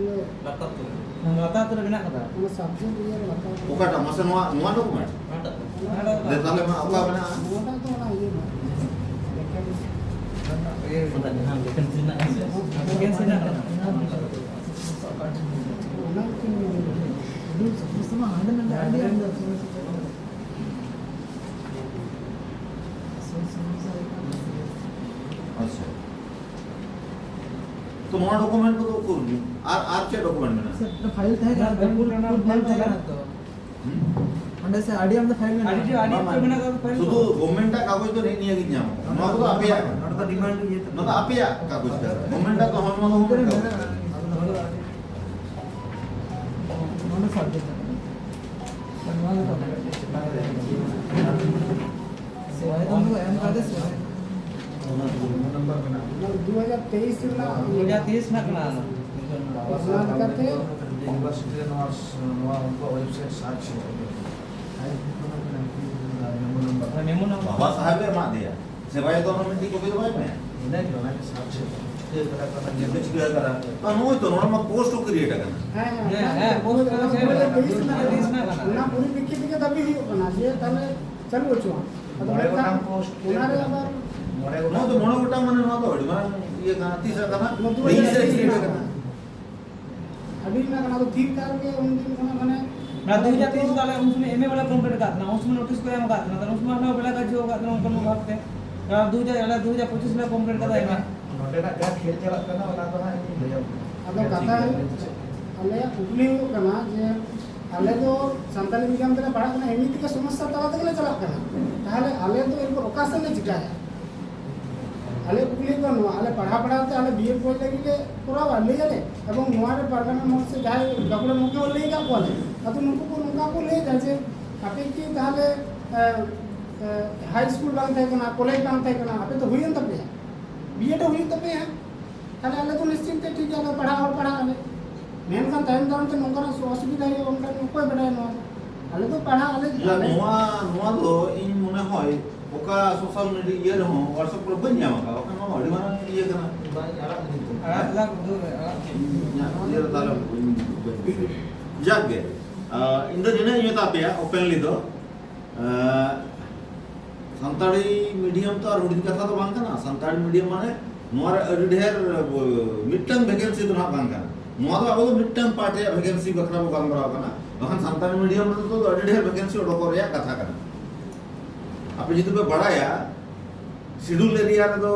ᱞᱟᱛᱟᱨ ᱛᱮ᱾ ᱦᱮᱸ, ᱞᱟᱛᱟᱨ ᱛᱮ ᱢᱮᱱᱟᱜ ᱠᱟᱫᱟ᱾ ᱚᱱᱟ subject ᱤᱭᱟᱹ ᱨᱮ ᱞᱟᱛᱟᱨ ᱨᱮ᱾ ᱚᱠᱟᱴᱟᱜ? ᱢᱟᱥᱮ ᱱᱚᱣᱟ, ᱱᱚᱣᱟ document? ᱚᱱᱟᱴᱟᱜ ᱫᱚ᱾ ᱚᱱᱟᱴᱟᱜ ᱫᱚ᱾ ᱫᱮ ᱛᱟᱦᱞᱮ ᱢᱟ ᱚᱠᱟ ᱢᱮᱱᱟᱜᱼᱟ? ᱱᱚᱣᱟᱴᱟᱜ ᱫᱚ ᱚᱱᱟ ᱤᱭᱟᱹ ᱨᱮᱱᱟᱜ᱾ ᱚᱱᱟ ᱠᱚ ᱦᱟᱸᱰᱮ ᱱᱟᱰᱮ ᱟᱹᱰᱤ ᱟᱢᱫᱟ ᱥᱚᱢᱚᱥᱥᱟ ᱪᱟᱞᱟᱜ ᱠᱟᱱᱟ᱾ ᱟᱪᱪᱷᱟ᱾ ᱛᱚ, ᱱᱚᱣᱟ ᱰᱚᱠᱩᱢᱮᱱᱴ ᱠᱚᱫᱚ ᱩᱠᱩᱨ? ᱟᱨ, ᱟᱨ ᱪᱮᱫ ᱰᱚᱠᱩᱢᱮᱱᱴ ᱢᱮᱱᱟᱜᱼᱟ? ᱥᱮ ᱯᱷᱟᱭᱤᱞ ᱛᱟᱦᱮᱸ ᱠᱟᱱᱟ, ᱯᱷᱩᱞ, ᱯᱷᱩᱞ ᱯᱷᱟᱭᱤᱞ ᱛᱟᱦᱮᱸ ᱠᱟᱱᱟ ᱛᱚ᱾ ᱦᱩᱸ? ᱚᱸᱰᱮ ᱥᱮ ᱟᱹᱰᱤ ᱟᱢᱫᱟ ᱯᱷᱟᱭᱤᱞ ᱢᱮᱱᱟᱜᱼᱟ᱾ ᱟᱹᱰᱤ ᱰᱷᱮᱨ, ᱟᱹᱰᱤ ᱵᱟᱝ, ᱩᱛᱟᱹᱨ ᱵᱟᱝ᱾ ᱢᱮᱱᱟᱜ ᱠᱟᱫᱟ ᱯᱷᱟᱭᱤᱞ ᱥᱩᱫᱷᱩ ᱠᱚ᱾ ᱜᱚᱵᱷᱢᱮᱱᱴ ᱟᱜ ᱠᱟᱜᱚᱡᱽ ᱫᱚ ᱱᱤᱭᱟᱹ ᱜᱮ ᱧᱟᱢᱚᱜᱼᱟ᱾ ᱱᱚᱣᱟ ᱠᱚᱫᱚ ᱟᱯᱮᱭᱟᱜ ᱠᱟᱱᱟ᱾ ᱱᱚᱣᱟ ᱫᱚ ᱟᱯᱮᱭᱟᱜ ᱠᱟᱜᱚᱡᱽ ᱠᱟᱱᱟ᱾ ᱜᱚᱵᱷᱢᱮᱱᱴ ᱟᱜ ᱫᱚ ᱦᱚᱲᱢᱚ ᱫᱚ ᱵᱟᱝ ᱠᱟᱱᱟ᱾ ᱱᱚᱰᱮ ᱥᱟᱵᱡᱮᱠᱴ ᱠᱟᱱᱟ᱾ ᱱᱚᱣᱟ ᱫᱚ ᱥᱮ ᱦᱚᱭᱛᱳ ᱩᱱᱠᱩ ᱮᱢ ᱠᱟᱫᱮ ᱥᱮ᱾ ᱚᱱᱟ ᱫᱩ ᱦᱟᱡᱟᱨ ᱛᱮᱭᱤᱥ ᱨᱮᱱᱟᱜ ᱫᱩ ᱦᱟᱡᱟᱨ ᱛᱮᱭᱤᱥ ᱨᱮᱱᱟᱜ ᱠᱟᱱᱟ᱾ ᱚᱱᱟ ᱞᱮᱠᱟᱛᱮ ᱤᱭᱩᱱᱤᱵᱷᱟᱨᱥᱤᱴᱤ ᱨᱮ ᱱᱚᱣᱟ, ᱱᱚᱣᱟ ᱩᱱᱠᱩᱣᱟᱜ ᱣᱮᱵᱥᱟᱭᱤᱴ ᱥᱟᱨᱪ ᱦᱩᱭᱩᱜᱼᱟ᱾ Memo number. ᱦᱮᱸ, ᱢᱮᱢᱳ ᱱᱟᱢᱵᱟᱨ᱾ ᱵᱟᱵᱟ ᱥᱟᱦᱮᱵ ᱮ ᱮᱢᱟᱜ ᱫᱮᱭᱟ᱾ ᱥᱮ ᱵᱟᱭ ᱫᱚ ᱚᱱᱟ ᱢᱤᱫᱴᱤᱡ ᱠᱚᱯᱤ ᱫᱚ ᱵᱟᱭ ᱮᱢᱟᱭᱟ? ᱤᱱᱟᱹᱜᱮ, ᱚᱱᱟᱜᱮ ᱥᱟᱨᱪ ᱦᱩᱭᱩᱜᱼᱟ᱾ ᱪᱤᱠᱟᱹ ᱠᱟᱫᱟ ᱠᱚ ᱚᱱᱟ ᱪᱮᱫ ᱠᱚ ᱪᱤᱠᱟᱹ ᱠᱟᱫᱟ? ᱵᱟᱝ, ᱱᱚᱜᱼᱚᱭ ᱛᱚ, ᱱᱚᱣᱟ ᱢᱟ ᱯᱳᱥᱴ ᱠᱚ ᱠᱨᱤᱭᱮᱴ ᱟᱠᱟᱱᱟ᱾ ᱦᱮᱸ, ᱦᱮᱸ, ᱦᱮᱸ, ᱦᱮᱸ, ᱯᱳᱥᱴ ᱠᱟᱱᱟ, ᱦᱮᱸ, ᱦᱮᱸ, ᱦᱮᱸ, ᱦᱮᱸ᱾ ᱚᱱᱟ ᱯᱚᱨᱤᱯᱨᱮᱠᱠᱷᱤᱛ ᱨᱮᱜᱮ ᱫᱟᱹᱵᱤ ᱦᱩᱭᱩᱜ ᱠᱟᱱᱟ ᱡᱮ ᱛᱟᱦᱞᱮ ᱪᱟᱹᱞᱩ ᱦᱚᱪᱚᱣᱟᱱ᱾ ᱟᱫᱚ ᱢᱚᱬᱮ ᱢᱮᱱᱠᱷᱟᱱ ᱜᱚᱴᱟᱝ ᱯᱳᱥᱴ ᱚᱱᱟ ᱨᱮ ᱟᱵᱟᱨ ᱢᱚᱬᱮ ᱜᱚᱴᱟᱝ᱾ ᱱᱚᱣᱟ ᱫᱚ ᱢᱚᱬᱮ ᱜᱚᱴᱟᱝ, ᱢᱟᱱᱮ ᱱᱚᱣᱟ ᱫᱚ ᱟᱹᱰᱤ ᱢᱟᱨᱟᱝ ᱤᱭᱟᱹ ᱠᱟᱱᱟ᱾ ᱛᱤᱥ ᱨᱮ ᱠᱟᱱᱟ? ᱱᱚᱣᱟ ᱫᱩ ᱦᱟᱡᱟᱨ ᱛᱮᱭᱤᱥ ᱨᱮ ᱠᱟᱱᱟ᱾ ᱟᱹᱰᱤ ᱨᱮᱱᱟᱜ ᱠᱟᱱᱟ, ᱟᱫᱚ ᱛᱷᱤᱨ ᱠᱟᱜ ᱨᱮᱜᱮ ᱩᱱ ᱫᱤᱱ ᱠᱷᱚᱱᱟᱜ ᱢᱟᱱᱮ ᱱᱚᱣᱟ ᱫᱩ ᱦᱟᱡᱟᱨ ᱛᱮᱭᱤᱥ ᱫᱚ ᱟᱞᱮ ᱩᱱ ᱥᱚᱢᱚᱭ ᱮᱢ ᱮ ᱵᱟᱞᱮ ᱠᱚᱢᱯᱞᱤᱴ ᱟᱠᱟᱫ ᱛᱟᱦᱮᱱᱟ, ᱩᱱ ᱥᱚᱢᱚᱭ ᱱᱳᱴᱤᱥ ᱠᱚ ᱮᱢ ᱟᱠᱟᱫ ᱛᱟᱦᱮᱱᱟ, ᱛᱟᱦᱞᱮ ᱩᱱ ᱥᱚᱢᱚᱭ ᱦᱚᱸ ᱵᱟᱞᱮ ᱠᱟᱡᱽ ᱦᱚᱪᱚ ᱟᱠᱟᱫ ᱛᱟᱦᱮᱱᱟ ᱚᱱᱠᱟᱱ ᱵᱷᱟᱵᱽ ᱛᱮ᱾ ᱱᱚᱣᱟ ᱫᱩ ᱦᱟᱡᱟᱨ, ᱟᱞᱮ ᱫᱩ ᱦᱟᱡᱟᱨ ᱯᱚᱸᱪᱤᱥ ᱞᱮ ᱠᱚᱢᱯᱞᱤᱴ ᱠᱟᱫᱟ ᱮᱢ ᱮ᱾ ᱱᱚᱰᱮᱱᱟᱜ ᱡᱟᱦᱟᱸ ᱠᱷᱮᱞ ᱪᱟᱞᱟᱜ ᱠᱟᱱᱟ, ᱚᱱᱟ ᱫᱚ ᱦᱟᱸᱜ ᱤᱧ ᱞᱟᱹᱭᱟᱢ ᱠᱟᱱᱟ᱾ ᱟᱫᱚ ᱠᱟᱛᱷᱟ ᱦᱩᱭᱩᱜ ᱠᱟᱱᱟ, ᱟᱞᱮᱭᱟᱜ ᱠᱩᱠᱞᱤ ᱦᱩᱭᱩᱜ ᱠᱟᱱᱟ ᱡᱮ ᱟᱞᱮ ᱫᱚ ᱥᱟᱱᱛᱟᱲᱤ ᱢᱤᱰᱤᱭᱟᱢ ᱛᱮᱞᱮ ᱯᱟᱲᱦᱟᱜ ᱠᱟᱱᱟ, ᱮᱢᱱᱤ ᱛᱮᱜᱮ ᱥᱚᱢᱚᱥᱥᱟ ᱛᱟᱞᱟ ᱛᱮᱜᱮ ᱞᱮ ᱪᱟᱞᱟᱜ ᱠᱟᱱᱟ, ᱛᱟᱦᱞᱮ ᱟᱞᱮ ᱫᱚ ᱮᱨᱯᱚᱨ ᱚᱠᱟ ᱥᱮᱫ ᱞᱮ ᱪᱤᱠᱟᱹᱭᱟ? ᱟᱞᱮ ᱠᱩᱠᱞᱤ ᱫᱚ ᱱᱚᱣᱟ, ᱟᱞᱮ ᱯᱟᱲᱦᱟᱣ ᱯᱟᱲᱦᱟᱣ ᱛᱮ ᱟᱞᱮ ᱵᱤ ᱮᱰ ᱵᱚᱭ ᱞᱟᱹᱜᱤᱫ ᱞᱮ ᱠᱚᱨᱟᱣᱟ, ᱞᱟᱹᱭ ᱟᱞᱮ, ᱮᱵᱚᱝ ᱱᱚᱣᱟ ᱨᱮ ᱯᱟᱨᱜᱟᱱᱟ ᱢᱚᱦᱚᱞ ᱥᱮ ᱡᱟᱦᱟᱸᱭ ᱜᱟᱹᱠᱷᱩᱲ ᱱᱩᱠᱩ ᱦᱚᱸ ᱞᱟᱹᱭ ᱟᱠᱟᱫ ᱠᱚᱣᱟᱞᱮ᱾ ᱟᱫᱚ ᱱᱩᱠᱩ ᱠᱚ ᱱᱚᱝᱠᱟ ᱠᱚ ᱞᱟᱹᱭ ᱮᱫᱟ ᱡᱮ ᱟᱯᱮ ᱠᱤ ᱛᱟᱦᱞᱮ, ᱮ, ᱮ, ᱦᱟᱭ ᱥᱠᱩᱞ ᱵᱟᱝ ᱛᱟᱦᱮᱸ ᱠᱟᱱᱟ, ᱠᱚᱞᱮᱡᱽ ᱵᱟᱝ ᱛᱟᱦᱮᱸ ᱠᱟᱱᱟ, ᱟᱯᱮ ᱫᱚ ᱦᱩᱭᱮᱱ ᱛᱟᱯᱮᱭᱟ, ᱵᱤ ᱮᱰ ᱦᱚᱸ ᱦᱩᱭᱩᱜ ᱛᱟᱯᱮᱭᱟ, ᱛᱟᱦᱞᱮ ᱟᱞᱮ ᱫᱚ ᱱᱤᱥᱪᱤᱱᱛᱮ ᱴᱷᱤᱠ ᱜᱮᱭᱟ, ᱟᱞᱮ ᱯᱟᱲᱦᱟᱜ ᱦᱚᱲ ᱯᱟᱲᱦᱟᱜ ᱟᱞᱮ᱾ ᱢᱮᱱᱠᱷᱟᱱ ᱛᱟᱭᱚᱢ ᱫᱟᱨᱟᱢ ᱛᱮ ᱱᱚᱝᱠᱟᱱᱟᱜ ᱚᱥᱩᱵᱤᱫᱷᱟ ᱦᱩᱭᱩᱜᱼᱟ, ᱚᱱᱠᱟᱱ ᱚᱠᱚᱭ ᱵᱟᱰᱟᱭᱟ ᱱᱚᱣᱟ ᱫᱚ? ᱟᱞᱮ ᱫᱚ ᱯᱟᱲᱦᱟᱜ ᱟᱞᱮ, ᱤᱭᱟᱹ, ᱟᱞᱮ ᱱᱚᱣᱟ, ᱱᱚᱣᱟ ᱫᱚ ᱤᱧ ᱢᱚᱱᱮ ᱦᱚᱭ ᱚᱠᱟ ᱥᱳᱥᱟᱞ ᱢᱤᱰᱤᱭᱟ ᱤᱭᱟᱹ ᱨᱮᱦᱚᱸ, WhatsApp ᱠᱚᱨᱮ ᱵᱟᱹᱧ ᱧᱟᱢ ᱟᱠᱟᱫᱟ, ᱵᱟᱠᱷᱟᱱ ᱱᱚᱣᱟ ᱟᱹᱰᱤ ᱢᱟᱨᱟᱝ ᱤᱭᱟᱹ ᱠᱟᱱᱟ᱾ ᱵᱟᱝ ᱟᱲᱟᱜ ᱞᱟᱹᱜᱤᱫ ᱫᱚ᱾ ᱟᱲᱟᱜ ᱞᱟᱜ ᱫᱚ ᱟᱲᱟᱜ ᱠᱮᱫ᱾ ᱤᱧᱟᱹᱜ ᱤᱭᱟᱹ ᱨᱮ ᱛᱟᱦᱞᱮ ᱵᱟᱹᱧ, ᱵᱟᱹᱧ ᱵᱩᱡᱷᱟᱹᱣ᱾ ᱡᱟᱠ ᱜᱮ, ᱟᱸ, ᱤᱧ ᱫᱚ ᱱᱤᱱᱟᱹᱜ ᱤᱧ ᱢᱮᱛᱟ ᱯᱮᱭᱟ openly ᱫᱚ, ᱟᱸ, ᱥᱟᱱᱛᱟᱲᱤ ᱢᱤᱰᱤᱭᱟᱢ ᱛᱚ ᱟᱨ ᱦᱩᱰᱤᱧ ᱠᱟᱛᱷᱟ ᱫᱚ ᱵᱟᱝ ᱠᱟᱱᱟ᱾ ᱥᱟᱱᱛᱟᱲᱤ ᱢᱤᱰᱤᱭᱟᱢ ᱢᱟᱱᱮ ᱱᱚᱣᱟ ᱨᱮ ᱟᱹᱰᱤ ᱰᱷᱮᱨ, ᱟᱵᱚ, ᱢᱤᱫᱴᱟᱝ ᱵᱷᱮᱠᱮᱱᱥᱤ ᱫᱚ ᱱᱟᱦᱟᱜ ᱵᱟᱝ ᱠᱟᱱᱟ᱾ ᱱᱚᱣᱟ ᱫᱚ ᱟᱵᱚ ᱫᱚ ᱢᱤᱫᱴᱟᱝ ᱯᱟᱨᱴ ᱨᱮᱭᱟᱜ ᱵᱷᱮᱠᱮᱱᱥᱤ ᱵᱟᱠᱷᱨᱟ ᱵᱚ ᱜᱟᱞᱢᱟᱨᱟᱣ ᱠᱟᱱᱟ, ᱵᱟᱠᱷᱟᱱ ᱥᱟᱱᱛᱟᱲᱤ ᱢᱤᱰᱤᱭᱟᱢ ᱨᱮᱫᱚ ᱟᱹᱰᱤ ᱰᱷᱮᱨ ᱵᱷᱮᱠᱮᱱᱥᱤ ᱚᱰᱚᱠᱚᱜ ᱨᱮᱭᱟᱜ ᱠᱟᱛᱷᱟ ᱠᱟᱱᱟ᱾ ᱟᱯᱮ ᱡᱩᱫᱤ ᱯᱮ ᱵᱟᱲᱟᱭᱟ, ᱥᱤᱰᱩᱞ ᱮᱨᱤᱭᱟ ᱨᱮᱫᱚ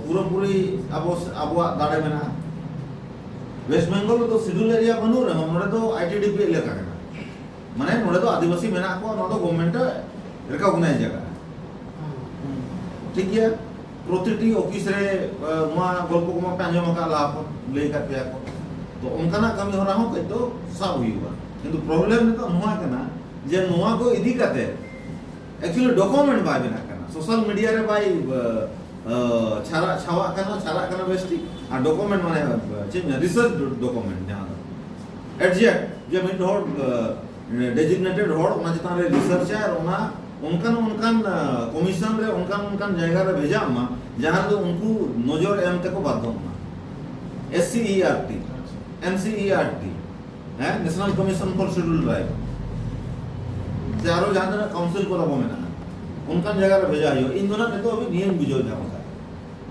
ᱯᱩᱨᱟᱹᱯᱩᱨᱤ ᱟᱵᱚ, ᱟᱵᱚᱣᱟᱜ ᱫᱟᱲᱮ ᱢᱮᱱᱟᱜᱼᱟ᱾ ᱣᱮᱥᱴ ᱵᱮᱝᱜᱚᱞ ᱨᱮᱫᱚ ᱥᱤᱰᱩᱞ ᱮᱨᱤᱭᱟ ᱵᱟᱹᱱᱩᱜ ᱨᱮᱦᱚᱸ, ᱱᱚᱰᱮ ᱫᱚ ᱟᱭ ᱴᱤ ᱰᱤ ᱯᱤ ᱮᱞᱟᱠᱟ ᱠᱟᱱᱟ᱾ ᱢᱟᱱᱮ, ᱱᱚᱰᱮ ᱫᱚ ᱟᱹᱫᱤᱵᱟᱹᱥᱤ ᱢᱮᱱᱟᱜ ᱠᱚᱣᱟ, ᱱᱚᱣᱟ ᱫᱚ ᱜᱚᱵᱷᱢᱮᱱᱴ ᱮ ᱨᱮᱠᱚᱜᱱᱟᱭᱤᱡᱽ ᱟᱠᱟᱫᱟ᱾ ᱴᱷᱤᱠ ᱜᱮᱭᱟ, ᱯᱨᱚᱛᱤᱴᱤ ᱚᱯᱷᱤᱥ ᱨᱮ, ᱮ, ᱱᱚᱣᱟ ᱜᱚᱞᱯᱚ ᱠᱚᱢᱟ ᱯᱮ ᱟᱸᱡᱚᱢ ᱟᱠᱟᱫ, ᱞᱟᱦᱟ ᱠᱷᱚᱱ ᱞᱟᱹᱭ ᱟᱠᱟᱫ ᱯᱮᱭᱟ ᱠᱚ᱾ ᱛᱚ, ᱚᱱᱠᱟᱱᱟᱜ ᱠᱟᱹᱢᱤ ᱦᱚᱨᱟ ᱦᱚᱸ ᱠᱟᱹᱡ ᱫᱚ ᱥᱟᱵ ᱦᱩᱭᱩᱜᱼᱟ᱾ ᱠᱤᱱᱛᱩ ᱯᱨᱚᱵᱞᱮᱢ ᱱᱤᱛᱚᱜ ᱱᱚᱣᱟ ᱠᱟᱱᱟ ᱡᱮ ᱱᱚᱣᱟ ᱠᱚ ᱤᱫᱤ ᱠᱟᱛᱮ ᱮᱠᱪᱩᱭᱮᱞᱤ ᱰᱚᱠᱩᱢᱮᱱᱴ ᱵᱟᱭ ᱵᱮᱱᱟᱜ ᱠᱟᱱᱟ, ᱥᱳᱥᱟᱞ ᱢᱤᱰᱤᱭᱟ ᱨᱮ ᱵᱟᱭ, ᱮ, ᱮ, ᱪᱷᱟᱨᱟ-, ᱪᱷᱟᱣᱟᱜ ᱠᱟᱱᱟ, ᱪᱷᱟᱨᱟᱜ ᱠᱟᱱᱟ ᱵᱮᱥ ᱴᱷᱤᱠ, ᱟᱨ ᱰᱚᱠᱩᱢᱮᱱᱴ ᱢᱟᱱᱮ, ᱮ, ᱪᱮᱫ ᱤᱧ ᱢᱮᱱᱟ, ᱨᱤᱥᱟᱨᱪ ᱰᱚᱠᱩᱢᱮᱱᱴ ᱡᱟᱦᱟᱸ ᱫᱚ ᱮᱠᱡᱮᱠᱴ ᱡᱮ ᱢᱤᱫ ᱦᱚᱲ, ᱮ, ᱰᱮᱡᱤᱜᱱᱮᱴᱮᱰ ᱦᱚᱲ ᱚᱱᱟ ᱪᱮᱛᱟᱱ ᱨᱮ ᱨᱤᱥᱟᱨᱪ ᱟᱭ ᱟᱨ ᱚᱱᱟ ᱚᱱᱠᱟᱱ ᱚᱱᱠᱟᱱ, ᱮ, ᱠᱚᱢᱤᱥᱚᱱ ᱨᱮ ᱚᱱᱠᱟᱱ ᱚᱱᱠᱟᱱ ᱡᱟᱭᱜᱟ ᱨᱮ ᱵᱷᱮᱡᱟᱜ ᱢᱟ, ᱡᱟᱦᱟᱸ ᱨᱮᱫᱚ ᱩᱱᱠᱩ ᱱᱚᱡᱚᱨ ᱮᱢ ᱛᱮᱠᱚ ᱵᱟᱫᱽᱫᱷᱚᱜ ᱢᱟ᱾ S C E R T, N C E R T, ᱦᱮᱸ, national commission for scheduled tribe, ᱥᱮ ᱟᱨᱚ ᱡᱟᱦᱟᱸ ᱛᱤᱱᱟᱹᱜ ᱠᱟᱣᱩᱱᱥᱤᱞ ᱠᱚᱨᱮ ᱵᱚ ᱢᱮᱱᱟᱜᱼᱟ, ᱚᱱᱠᱟᱱ ᱡᱟᱭᱜᱟ ᱨᱮ ᱵᱷᱮᱡᱟ ᱦᱩᱭᱩᱜᱼᱟ᱾ ᱤᱧ ᱫᱚ ᱱᱟᱜ ᱱᱤᱛᱚᱜ ᱦᱟᱹᱵᱤᱡ ᱱᱤᱭᱟᱹᱧ ᱵᱩᱡᱷᱟᱹᱣ ᱧᱟᱢ ᱟᱠᱟᱫᱟ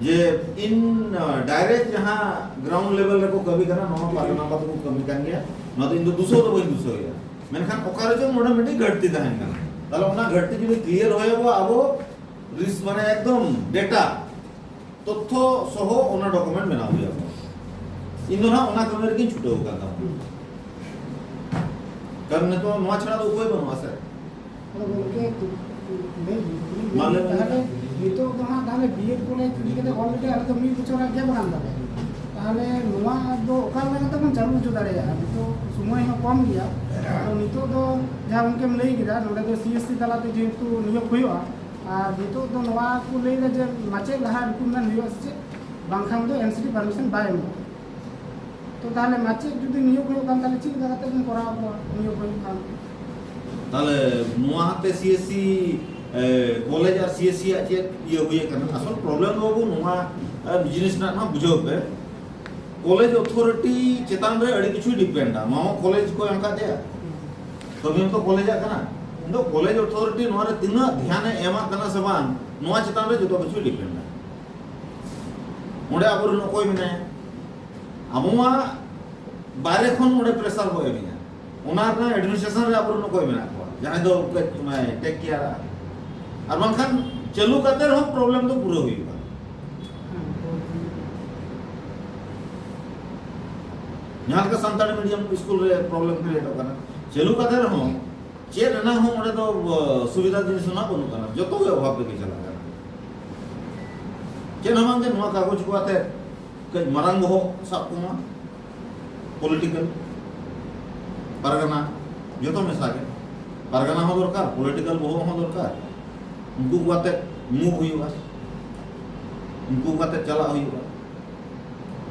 ᱡᱮ ᱤᱱ, ᱟ, ᱰᱟᱭᱨᱮᱠᱴ ᱡᱟᱦᱟᱸ ᱜᱨᱟᱣᱩᱱᱰ ᱞᱮᱵᱮᱞ ᱨᱮᱠᱚ ᱠᱟᱹᱢᱤ ᱠᱟᱱᱟ, ᱱᱚᱣᱟ ᱯᱟᱨᱜᱟᱱᱟ ᱵᱟᱵᱟ ᱛᱟᱠᱚ ᱠᱟᱹᱢᱤ ᱠᱟᱱ ᱜᱮᱭᱟ, ᱱᱚᱣᱟ ᱫᱚ ᱤᱧ ᱫᱚ ᱫᱩᱥᱟᱹᱣ ᱫᱚ ᱵᱟᱹᱧ ᱫᱩᱥᱟᱹᱣᱮᱫᱼᱟ᱾ ᱢᱮᱱᱠᱷᱟᱱ ᱚᱠᱟ ᱨᱮᱪᱚᱝ ᱱᱚᱰᱮ ᱢᱤᱫᱴᱤᱡ ᱜᱷᱟᱹᱴᱛᱤ ᱛᱟᱦᱮᱱ ᱠᱟᱱᱟ᱾ ᱛᱟᱦᱞᱮ ᱚᱱᱟ ᱜᱷᱟᱹᱴᱛᱤ ᱡᱩᱫᱤ ᱠᱞᱤᱭᱟᱨ ᱦᱩᱭᱟᱵᱚ, ᱟᱵᱚ ᱨᱤᱥ-, ᱢᱟᱱᱮ ᱮᱠᱫᱚᱢ ᱰᱮᱴᱟ, ᱛᱚᱛᱛᱷᱚ ᱥᱚᱦᱚ ᱚᱱᱟ ᱰᱚᱠᱩᱢᱮᱱᱴ ᱵᱮᱱᱟᱣ ᱦᱩᱭ ᱟᱵᱚᱱᱟ᱾ ᱤᱧ ᱫᱚ ᱱᱟᱦᱟᱜ ᱚᱱᱟ ᱠᱟᱹᱢᱤ ᱨᱮᱜᱤᱧ ᱪᱷᱩᱴᱟᱹᱣ ᱟᱠᱟᱱ ᱛᱟᱵᱚᱱᱟ᱾ ᱠᱟᱨᱚᱱ ᱱᱤᱛᱚᱜ ᱱᱚᱣᱟ ᱪᱷᱟᱲᱟ ᱫᱚ ᱩᱯᱟᱹᱭ ᱵᱟᱹᱱᱩᱜᱼᱟ ᱥᱮ᱾ ᱟᱫᱚ ᱜᱚᱢᱠᱮ, ᱞᱟᱹᱭ ᱵᱤᱱ, ᱢᱟ ᱞᱟᱹᱭ ᱢᱮ᱾ ᱛᱟᱦᱚᱞᱮ ᱱᱤᱛᱚᱜ ᱫᱚ ᱦᱟᱸᱜ ᱛᱟᱦᱚᱞᱮ ᱵᱤ ᱮᱰ ᱠᱚᱞᱮᱡᱽ ᱤᱫᱤ ᱠᱟᱛᱮ already ᱟᱞᱮ ᱫᱚ ᱢᱤᱫ ᱵᱚᱪᱷᱚᱨ ᱨᱮᱱᱟᱜ ᱜᱮᱯ ᱢᱮᱱᱟᱜ ᱛᱟᱞᱮᱭᱟ᱾ ᱛᱟᱦᱚᱞᱮ ᱱᱚᱣᱟ ᱫᱚ ᱚᱠᱟ ᱞᱮᱠᱟ ᱠᱟᱛᱮ ᱵᱚᱱ ᱪᱟᱹᱞᱩ ᱦᱚᱪᱚ ᱫᱟᱲᱮᱭᱟᱜᱼᱟ? ᱱᱤᱛᱚᱜ ᱥᱚᱢᱚᱭ ᱦᱚᱸ ᱠᱚᱢ ᱜᱮᱭᱟ᱾ ᱛᱚ ᱱᱤᱛᱚᱜ ᱫᱚ ᱡᱟᱦᱟᱸ ᱜᱚᱢᱠᱮᱢ ᱞᱟᱹᱭ ᱠᱮᱫᱟ, ᱱᱚᱰᱮ ᱫᱚ ᱥᱤ ᱮᱥ ᱥᱤ ᱛᱟᱞᱟᱛᱮ ᱡᱮᱦᱮᱛᱩ ᱱᱤᱭᱳᱜᱽ ᱦᱩᱭᱩᱜᱼᱟ, ᱟᱨ ᱱᱤᱛᱚᱜ ᱫᱚ ᱱᱚᱣᱟ ᱠᱚ ᱞᱟᱹᱭ ᱮᱫᱟ ᱡᱮ ᱢᱟᱪᱮᱫ ᱞᱟᱦᱟ ᱨᱤᱠᱨᱩᱴᱢᱮᱱᱴ ᱦᱩᱭᱩᱜᱼᱟ ᱥᱮ ᱪᱮᱫ, ᱵᱟᱝᱠᱷᱟᱱ ᱫᱚ ᱮᱱ ᱥᱤ ᱴᱤ ᱯᱟᱨᱢᱤᱥᱚᱱ ᱵᱟᱭ ᱮᱢᱚᱜᱼᱟ᱾ ᱛᱚ ᱛᱟᱦᱚᱞᱮ ᱢᱟᱪᱮᱫ ᱡᱩᱫᱤ ᱱᱤᱭᱳᱜᱽ ᱦᱩᱭᱩᱜ ᱠᱟᱱ, ᱛᱟᱦᱚᱞᱮ ᱪᱮᱫ ᱞᱮᱠᱟ ᱠᱟᱛᱮ ᱵᱚᱱ ᱠᱚᱨᱟᱣ ᱠᱚᱣᱟ ᱱᱤᱭᱳᱜᱽ ᱦᱩᱭᱩᱜ ᱠᱷᱟᱱ? ᱛᱟᱦᱚᱞᱮ ᱱᱚᱣᱟ ᱦᱟᱛᱮ ᱥᱤ ᱮᱥ ᱥᱤ, ᱮ, ᱠᱚᱞᱮᱡᱽ ᱟᱨ ᱥᱤ ᱮᱥ ᱥᱤ ᱟᱜ ᱪᱮᱫ ᱤᱭᱟᱹ ᱦᱩᱭ ᱟᱠᱟᱱᱟ? ᱟᱥᱚᱞ ᱯᱨᱚᱵᱞᱮᱢ ᱫᱚ ᱵᱟᱹᱵᱩ ᱱᱚᱣᱟ, ᱮ, ᱡᱤᱱᱤᱥ ᱨᱮᱱᱟᱜ ᱱᱚᱣᱟ ᱵᱩᱡᱷᱟᱹᱣ ᱯᱮ, ᱠᱚᱞᱮᱡᱽ ᱚᱛᱷᱚᱨᱤᱴᱤ ᱪᱮᱛᱟᱱ ᱨᱮ ᱟᱹᱰᱤ ᱠᱤᱪᱷᱩᱭ ᱰᱤᱯᱮᱱᱰᱟ᱾ ᱢᱟᱢᱟ ᱠᱚᱞᱮᱡᱽ ᱠᱚ ᱮᱢ ᱟᱠᱟᱫ ᱫᱮᱭᱟ, ᱛᱚᱵᱮ ᱛᱚ ᱠᱚᱞᱮᱡᱽ ᱟᱜ ᱠᱟᱱᱟ᱾ ᱤᱧ ᱫᱚ ᱠᱚᱞᱮᱡᱽ ᱚᱛᱷᱚᱨᱤᱴᱤ ᱱᱚᱣᱟ ᱨᱮ ᱛᱤᱱᱟᱹᱜ ᱫᱷᱮᱭᱟᱱᱮ ᱮᱢᱟᱜ ᱠᱟᱱᱟ ᱥᱮ ᱵᱟᱝ, ᱱᱚᱣᱟ ᱪᱮᱛᱟᱱ ᱨᱮ ᱡᱚᱛᱚ ᱠᱤᱪᱷᱩᱭ ᱰᱤᱯᱮᱱᱰᱟ᱾ ᱚᱸᱰᱮ ᱟᱵᱚᱨᱮᱱ ᱚᱠᱚᱭ ᱢᱮᱱᱟᱭᱟ? ᱟᱵᱚ ᱢᱟ ᱵᱟᱭᱨᱮ ᱠᱷᱚᱱ ᱚᱸᱰᱮ ᱯᱨᱮᱥᱟᱨ ᱵᱚ ᱮᱢᱮᱜᱼᱟ᱾ ᱚᱱᱟ ᱨᱮᱱᱟᱜ ᱮᱰᱢᱤᱱᱤᱥᱴᱨᱮᱥᱚᱱ ᱨᱮ ᱟᱵᱚᱨᱮᱱ ᱚᱠᱚᱭ ᱢᱮᱱᱟᱜ ᱠᱚᱣᱟ, ᱡᱟᱦᱟᱸᱭ ᱫᱚ ᱠᱟᱹᱡ ᱚᱱᱟᱭ ᱴᱮᱠ ᱠᱮᱭᱟᱨᱟ? ᱟᱨ ᱵᱟᱝᱠᱷᱟᱱ ᱪᱟᱹᱞᱩ ᱠᱟᱛᱮ ᱨᱮᱦᱚᱸ ᱯᱨᱚᱵᱞᱮᱢ ᱫᱚ ᱯᱩᱨᱟᱹ ᱦᱩᱭᱩᱜᱼᱟ᱾ ᱡᱟᱦᱟᱸ ᱞᱮᱠᱟ ᱥᱟᱱᱛᱟᱲᱤ ᱢᱤᱰᱤᱭᱟᱢ ᱥᱠᱩᱞ ᱨᱮ ᱯᱨᱚᱵᱞᱮᱢ ᱠᱨᱤᱭᱮᱴᱚᱜ ᱠᱟᱱᱟ, ᱪᱟᱹᱞᱩ ᱠᱟᱛᱮ ᱨᱮᱦᱚᱸ ᱪᱮᱫ ᱨᱮᱱᱟᱜ ᱦᱚᱸ ᱚᱸᱰᱮ ᱫᱚ, ᱚ, ᱥᱩᱵᱤᱫᱷᱟ ᱡᱤᱱᱤᱥ ᱨᱮᱱᱟᱜ ᱵᱟᱹᱱᱩᱜ ᱠᱟᱱᱟ, ᱡᱚᱛᱚ ᱜᱮ ᱚᱵᱷᱟᱵ ᱨᱮᱜᱮ ᱪᱟᱞᱟᱜ ᱠᱟᱱᱟ᱾ ᱪᱮᱫ ᱦᱚᱸ ᱵᱟᱝ ᱜᱮ ᱱᱚᱣᱟ ᱠᱟᱜᱚᱡᱽ ᱠᱚ ᱟᱛᱮ ᱠᱟᱹᱡ ᱢᱟᱨᱟᱝ ᱵᱚᱦᱚᱜ ᱥᱟᱵ ᱠᱚᱢᱟ, ᱯᱚᱞᱤᱴᱤᱠᱟᱞ, ᱯᱟᱨᱜᱟᱱᱟ, ᱡᱚᱛᱚ ᱢᱮᱥᱟ ᱜᱮ᱾ ᱯᱟᱨᱜᱟᱱᱟ ᱦᱚᱸ ᱫᱚᱨᱠᱟᱨ, ᱯᱚᱞᱤᱴᱤᱠᱟᱞ ᱵᱚᱦᱚᱜ ᱦᱚᱸ ᱫᱚᱨᱠᱟᱨ᱾ ᱩᱱᱠᱩ ᱠᱚ ᱟᱛᱮ ᱢᱩᱵᱷ ᱦᱩᱭᱩᱜᱼᱟ, ᱩᱱᱠᱩ ᱠᱚ ᱟᱛᱮ ᱪᱟᱞᱟᱜ ᱦᱩᱭᱩᱜᱼᱟ᱾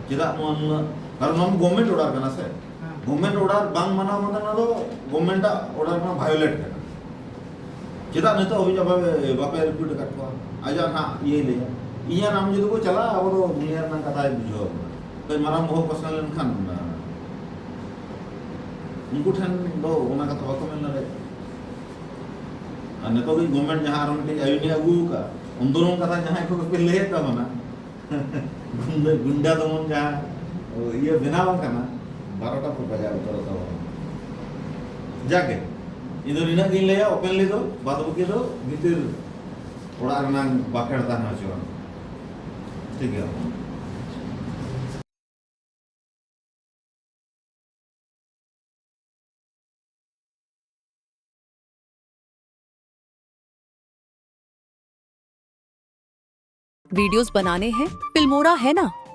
ᱪᱮᱫᱟᱜ ᱱᱚᱣᱟ ᱱᱩᱱᱟᱹᱜ? ᱠᱟᱨᱚᱱ ᱱᱚᱣᱟ ᱫᱚ ᱜᱚᱵᱷᱢᱮᱱᱴ ᱚᱰᱟᱨ ᱠᱟᱱᱟ ᱥᱮ᱾ ᱦᱮᱸ᱾ ᱜᱚᱵᱷᱢᱮᱱᱴ ᱚᱰᱟᱨ ᱵᱟᱝ ᱢᱟᱱᱟᱣ ᱢᱟᱱᱮ ᱱᱚᱣᱟ ᱫᱚ ᱜᱚᱵᱷᱢᱮᱱᱴᱟᱜ ᱚᱰᱟᱨ ᱠᱟᱱᱟ, ᱵᱷᱟᱭᱳᱞᱮᱴ ᱠᱟᱱᱟ᱾ ᱪᱮᱫᱟᱜ ᱱᱤᱛᱚᱜ ᱦᱟᱹᱵᱤᱡ ᱟᱯᱮ ᱵᱟᱯᱮ ᱨᱤᱠᱨᱩᱴ ᱟᱠᱟᱫ ᱠᱚᱣᱟ? ᱟᱡᱟᱜ ᱱᱟᱦᱟᱜ ᱤᱭᱟᱹᱭ ᱞᱟᱹᱭᱟ, ᱤᱧ ᱟᱨ ᱟᱢ ᱡᱩᱫᱤ ᱠᱚ ᱪᱟᱞᱟᱜᱼᱟ, ᱟᱵᱚ ᱫᱚ ᱫᱩᱱᱤᱭᱟᱹ ᱨᱮᱱᱟᱜ ᱠᱟᱛᱷᱟᱭ ᱵᱩᱡᱷᱟᱹᱣ ᱟᱵᱚᱱᱟ᱾ ᱠᱟᱹᱡ ᱢᱟᱨᱟᱝ ᱵᱚᱦᱚᱜ ᱠᱚ ᱥᱮᱱ ᱞᱮᱱᱠᱷᱟᱱ, ᱩᱱᱠᱩ ᱴᱷᱮᱱ ᱫᱚ ᱚᱱᱟ ᱠᱟᱛᱷᱟ ᱵᱟᱠᱚ ᱢᱮᱱ ᱫᱟᱲᱮᱭᱟᱜᱼᱟ᱾ ᱟᱨ ᱱᱤᱛᱚᱜ ᱜᱮ ᱜᱚᱵᱷᱢᱮᱱᱴ ᱡᱟᱦᱟᱸ ᱟᱨᱚ ᱢᱤᱫᱴᱮᱡ ᱟᱭᱩᱱᱤ ᱟᱹᱜᱩ ᱟᱠᱟᱫ, ᱟᱱᱫᱳᱞᱚᱱ ᱠᱟᱛᱷᱟ ᱡᱟᱦᱟᱸᱭ ᱠᱚ ᱯᱮ ᱞᱟᱹᱭᱮᱫ ᱛᱟᱵᱚᱱᱟ, ᱜᱩᱱᱰᱟᱹ, ᱜᱩᱱᱰᱟ ᱫᱚᱢᱚᱱ ᱡᱟᱦᱟᱸ ᱤᱭᱟᱹ ᱵᱮᱱᱟᱣ ᱟᱠᱟᱱᱟ, ᱵᱟᱨᱚᱴᱟ ᱠᱚ ᱵᱟᱡᱟᱣ ᱩᱛᱟᱹᱨᱚᱜ ᱛᱟᱵᱚᱱᱟ᱾ ᱡᱟᱜᱮ, ᱤᱧ ᱫᱚ ᱱᱤᱱᱟᱹᱜ ᱜᱤᱧ ᱞᱟᱹᱭᱟ, ᱳᱯᱮᱱᱞᱤ ᱫᱚ, ᱵᱟᱫ ᱵᱟᱹᱠᱤ ᱫᱚ ᱵᱷᱤᱛᱤᱨ ᱚᱲᱟᱜ ᱨᱮᱱᱟᱜ ᱵᱟᱠᱷᱮᱲ ᱛᱟᱦᱮᱸ ᱦᱚᱪᱚᱣᱟᱜ᱾ ᱴᱷᱤᱠ ᱜᱮᱭᱟ᱾ वीडियोज़ बनाने हैं, फिल्मोरा है ना?